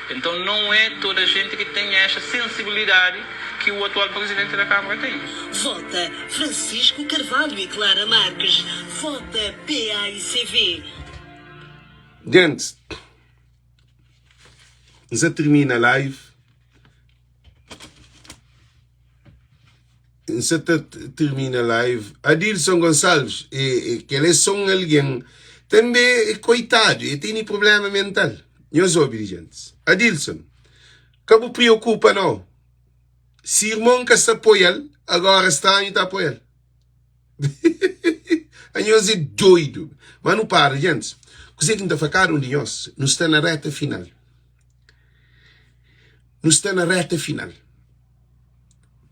Então não é toda a gente que tem esta sensibilidade que o atual presidente da Câmara tem. Vota Francisco Carvalho e Clara Marques. Vota PAICV. Gente, N sa tirmina live. N sa ta tirmina live. Adilson Gonçalves, e, e, kel é só un algen. Tanbe, koitadu, e tene problema mental. Nhos obi di gentis. Adilson, ka bu priokupa nau. Si irmon ka sta apoia-l, agora stranhu ta apoia-l. Anhos é doidu. Mas nu para, gentis. Kuzê ki N ta fla kada un di nhos, nu sta na reta final. Nu sta na reta final.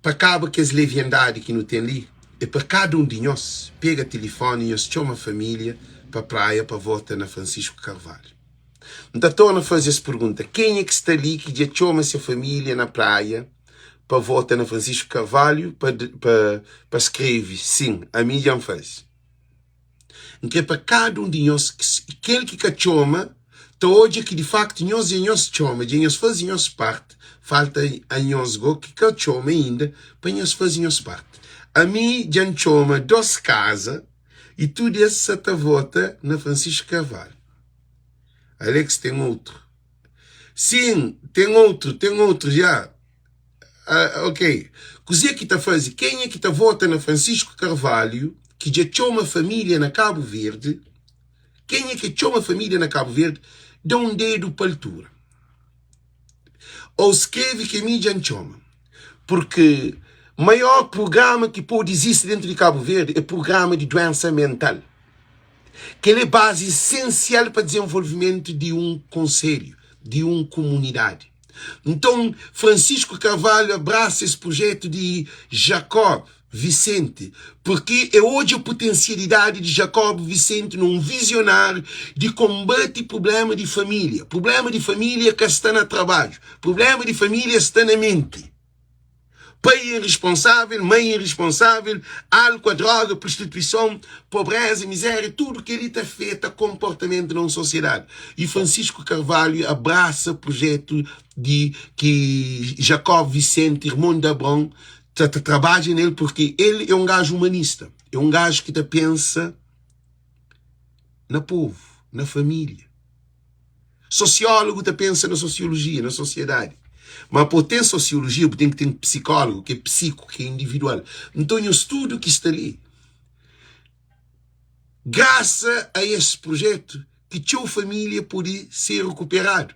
Pa kaba kes leviandadi ki nu ten li, é pa kada un di nhos pega tilifoni, nhos txoma família pa praia pa vota na Francisco Carvalho. N ta torna faze es pergunta, kenha ki sta li ki dja txoma se família na praia pa vota na Francisco Carvalho pa, pa, pa skrebe sin, ami dja N faze. N kre pa kada un di nhos, kel ki ka txoma, ta odja ki di faktu nhos dja nhos txoma, dja nhos faze nhos parti, falta anhos go ki ka txoma inda pa nhos faze nhos parti. Ami dja N txoma dos kaza i tudu es sa ta vota na Francisco Carvalho. Alex ten outru. Sin, ten outru, ten outru ja. Ah, ok. Kuzê ki ta faze? Kenha ki ta vota na Francisco Carvalho, ki dja txoma família na Cabo Verde, kenha ki txoma família na Cabo Verde, da un dedu pa altura. Ou skreve ke mi dja N txoma. Porque maior programa ki pode izisti dentru di Cabo Verde é programa di duensa mental. Kel é bazi esensial pa dizenvolvimentu di un konselhu, di un kumunidadi. Nton, Francisco Carvalho abrasa es prujetu di Jacob Vicente, purki e odja putensialidadi di Jacob Vicente na un vizionáriu di konbati prublema di família. Prublema di família ka sta na trabadju, prublema di família sta na menti. Pai irresponsável, mãe irresponsável, álcool, droga, prostituição, pobreza, miséria, tudo kel-li ta afeta konportamentu na un sosiedadi. I Francisco Carvalho abrasa projetu di ki Jacob Vicente, irmon di Abraão, ta ta trabadja nel porque el é un gaju humanista, é un gaju ki ta pensa na povu, na família. Sosiólogu ta pensa na sosiolojia, na sosiedadi. Ma pa bu ten sosiolojia, bu ten ki ten psikólogu, ki é psiku, ki é individual. Nton, nhos tudu ki sta li, grasa a es projetu ki txeu família pode ser rekuperadu.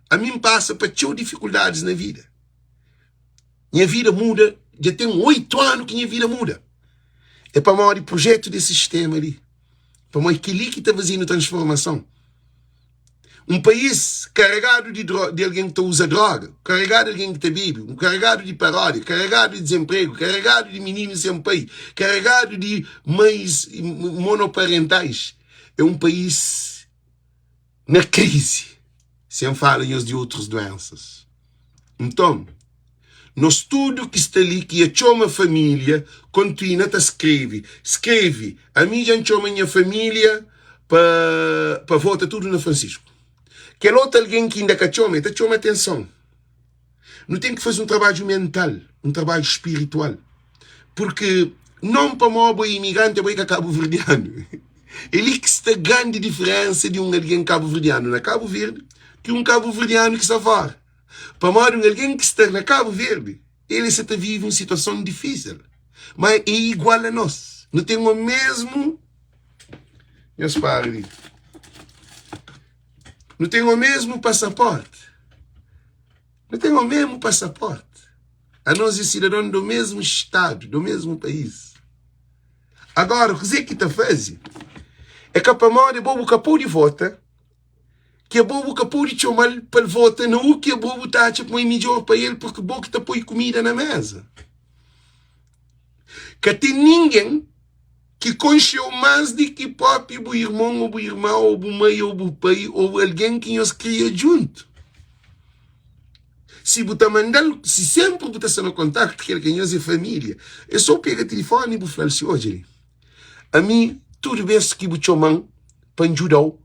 Ami N pasa pa txeu difikuldadis na vida. Nha vida muda, dja ten 8 anu ki nha vida muda. É pamodi projetu di sistema li. Pamodi kel-li ki ta faze-nu transformason. Un país karegadu di, di algen ki ta uza droga, karegadu di algen ki ta bebe, un karegadu di paródia, karegadu di dizenpregu, karegadu di mininu sen pai, karegadu di mães monoparentais. É un país na krizi, sen fala nhos di otrus duensas. Nton, nos tudu ki sta li ki e txoma família, kontinua ta skrebe. Skrebe, Ami dja N txoma nha família pa pa vota tudu na Francisco. Kel otu algen ki inda ka txoma, e ta txoma atenson. Nu ten ki faze un trabadju mental, un trabadju spiritual. Purki non pamó bo é imigranti, abo é ka kabuverdianu. É li ki sta grandi diferensa di un algen kabuverdianu na Kabu Verdi ki un kabuverdianu ki sta fora. Pamodi un algen ki sta na Kabu Verdi, el sta ta vive un situason difísil, má é igual a nos. Nu ten o mesmu. Nhos para li. Nu ten o mesmu pasaporti. Nu ten o mesmu pasaporti. Anos é sidadon do mesmu stadu, do mesmu país. Agora, kuzê ki ta faze é ka pamodi bo bu ka pode vota, ki abo bu ka pode txoma-l pa el vota na u ki abo bu ta atxa ma é midjór pa el, purki bo ki ta poi kumida na méza. Ka ten ningen ki konxe-u más di ki própi bu irmon ô bu irma ô bu mai ô bu pai ô algen ki nhos kria djuntu. Si bu ta manda-l, si sénpri bu ta sta na kontaktu ku el, ki nhos é família, é sô pega tilifóni i bu fla-l si, Odja li, ami tudu bês ki bu txoma-m pa N djuda-u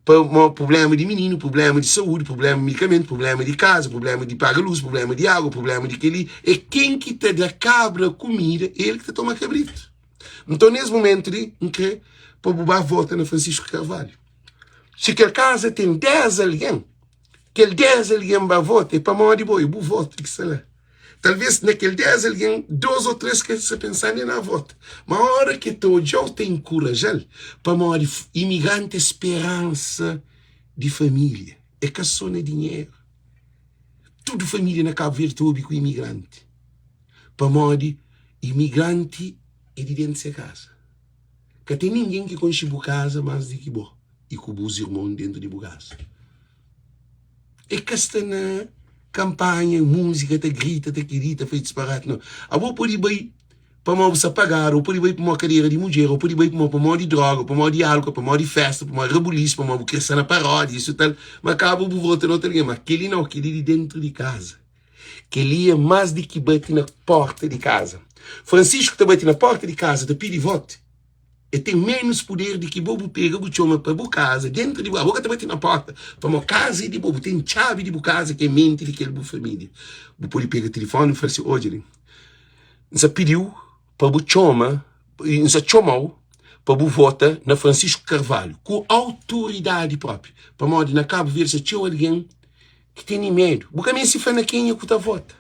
pa ma prubléma di mininu, prubléma di saúdi, prubléma di medikamentu, prubléma di kaza, prubléma di paga lus, prubléma di agu, prubléma di kel-li, é ken ki ta da kabra kumida, é el ki ta toma kabritu. Nton, nes momentu li, N krê pa bu ba vota na Francisco Carvalho. Si kel kaza ten 10 algen, Kel 10 algen ba vota é pamodi bo, é bu votu ki sta la. Talvês na kel 10 algen, 2 ô 3 ka sta pensa nen na vota. Má óra ki el ta odja-u ta inkuraja-l, pamodi imigranti é speransa di família, é ka sô na dinheru. Tudu família na Kabu Verdi ta obi ku imigranti, pamodi imigranti é di déntu se kaza. Ka ten ningen ki konxe bu kaza más di ki bo i ku bus irmon déntu di bu kaza. E ka sta na kanpanha, múzika, ta grita, ta kirita, ta fai disparati, nau. Abo pode bai pamodi bu sta pagadu, o pode bai pamodi kadera di mudjer, o pode bai pamodi pamodi droga, pamodi álkol, pamodi festa, pamodi rabulisu, pamodi bu kre sta na paródia, isu tal, ma kaba bu vota na otu algen. Ma kel-li nau, kel-li di déntu di kaza. Kel-li é más di ki bati na pórta di kaza. Francisco ta bati na pórta di kaza ta pidi votu. E ten ménus puder di ki bo. Bu pega, bu txoma pa bu kaza, déntu di bu Abo ka ta bati na pórta, pamodi kaza é di bo. Bu ten txabi di bu kaza, ki é menti di kel bu família. Bu pode pega tilifóni bu fla si, Odja li, N sa pidi-u pa bu txoma, N sa txoma-u pa bu vota na Francisco Carvalho, ku autoridadi própi. Pamodi na Kabu Verdi sta txeu algen ki tene medu. Bu ka meste fla na kenha ku ta vota.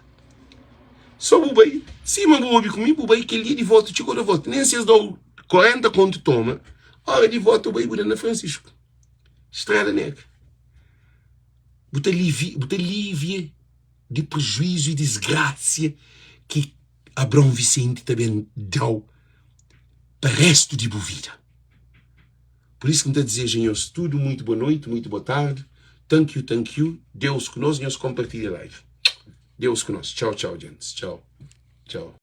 So bu bai, sima bu obi ku mi, bu bai kel dia di votu, txiga ora votu. Nen si es da-u 40 kontu toma, ora di votu bai bu da na Francisco. Estrela Negra. Bu ta livi, bu ta livia di prejuizu i disgrasia ki Abraão Vicente ta ben da-u pa restu di bu vida. Por isso ki N ta dizeja nhos tudu muito boa noite, muito boa tarde. Thank you, thank you. Deus ku nos, nhos kompartilha live. Deus ku nos. Tchau, tchau, gents. Tchau, tchau.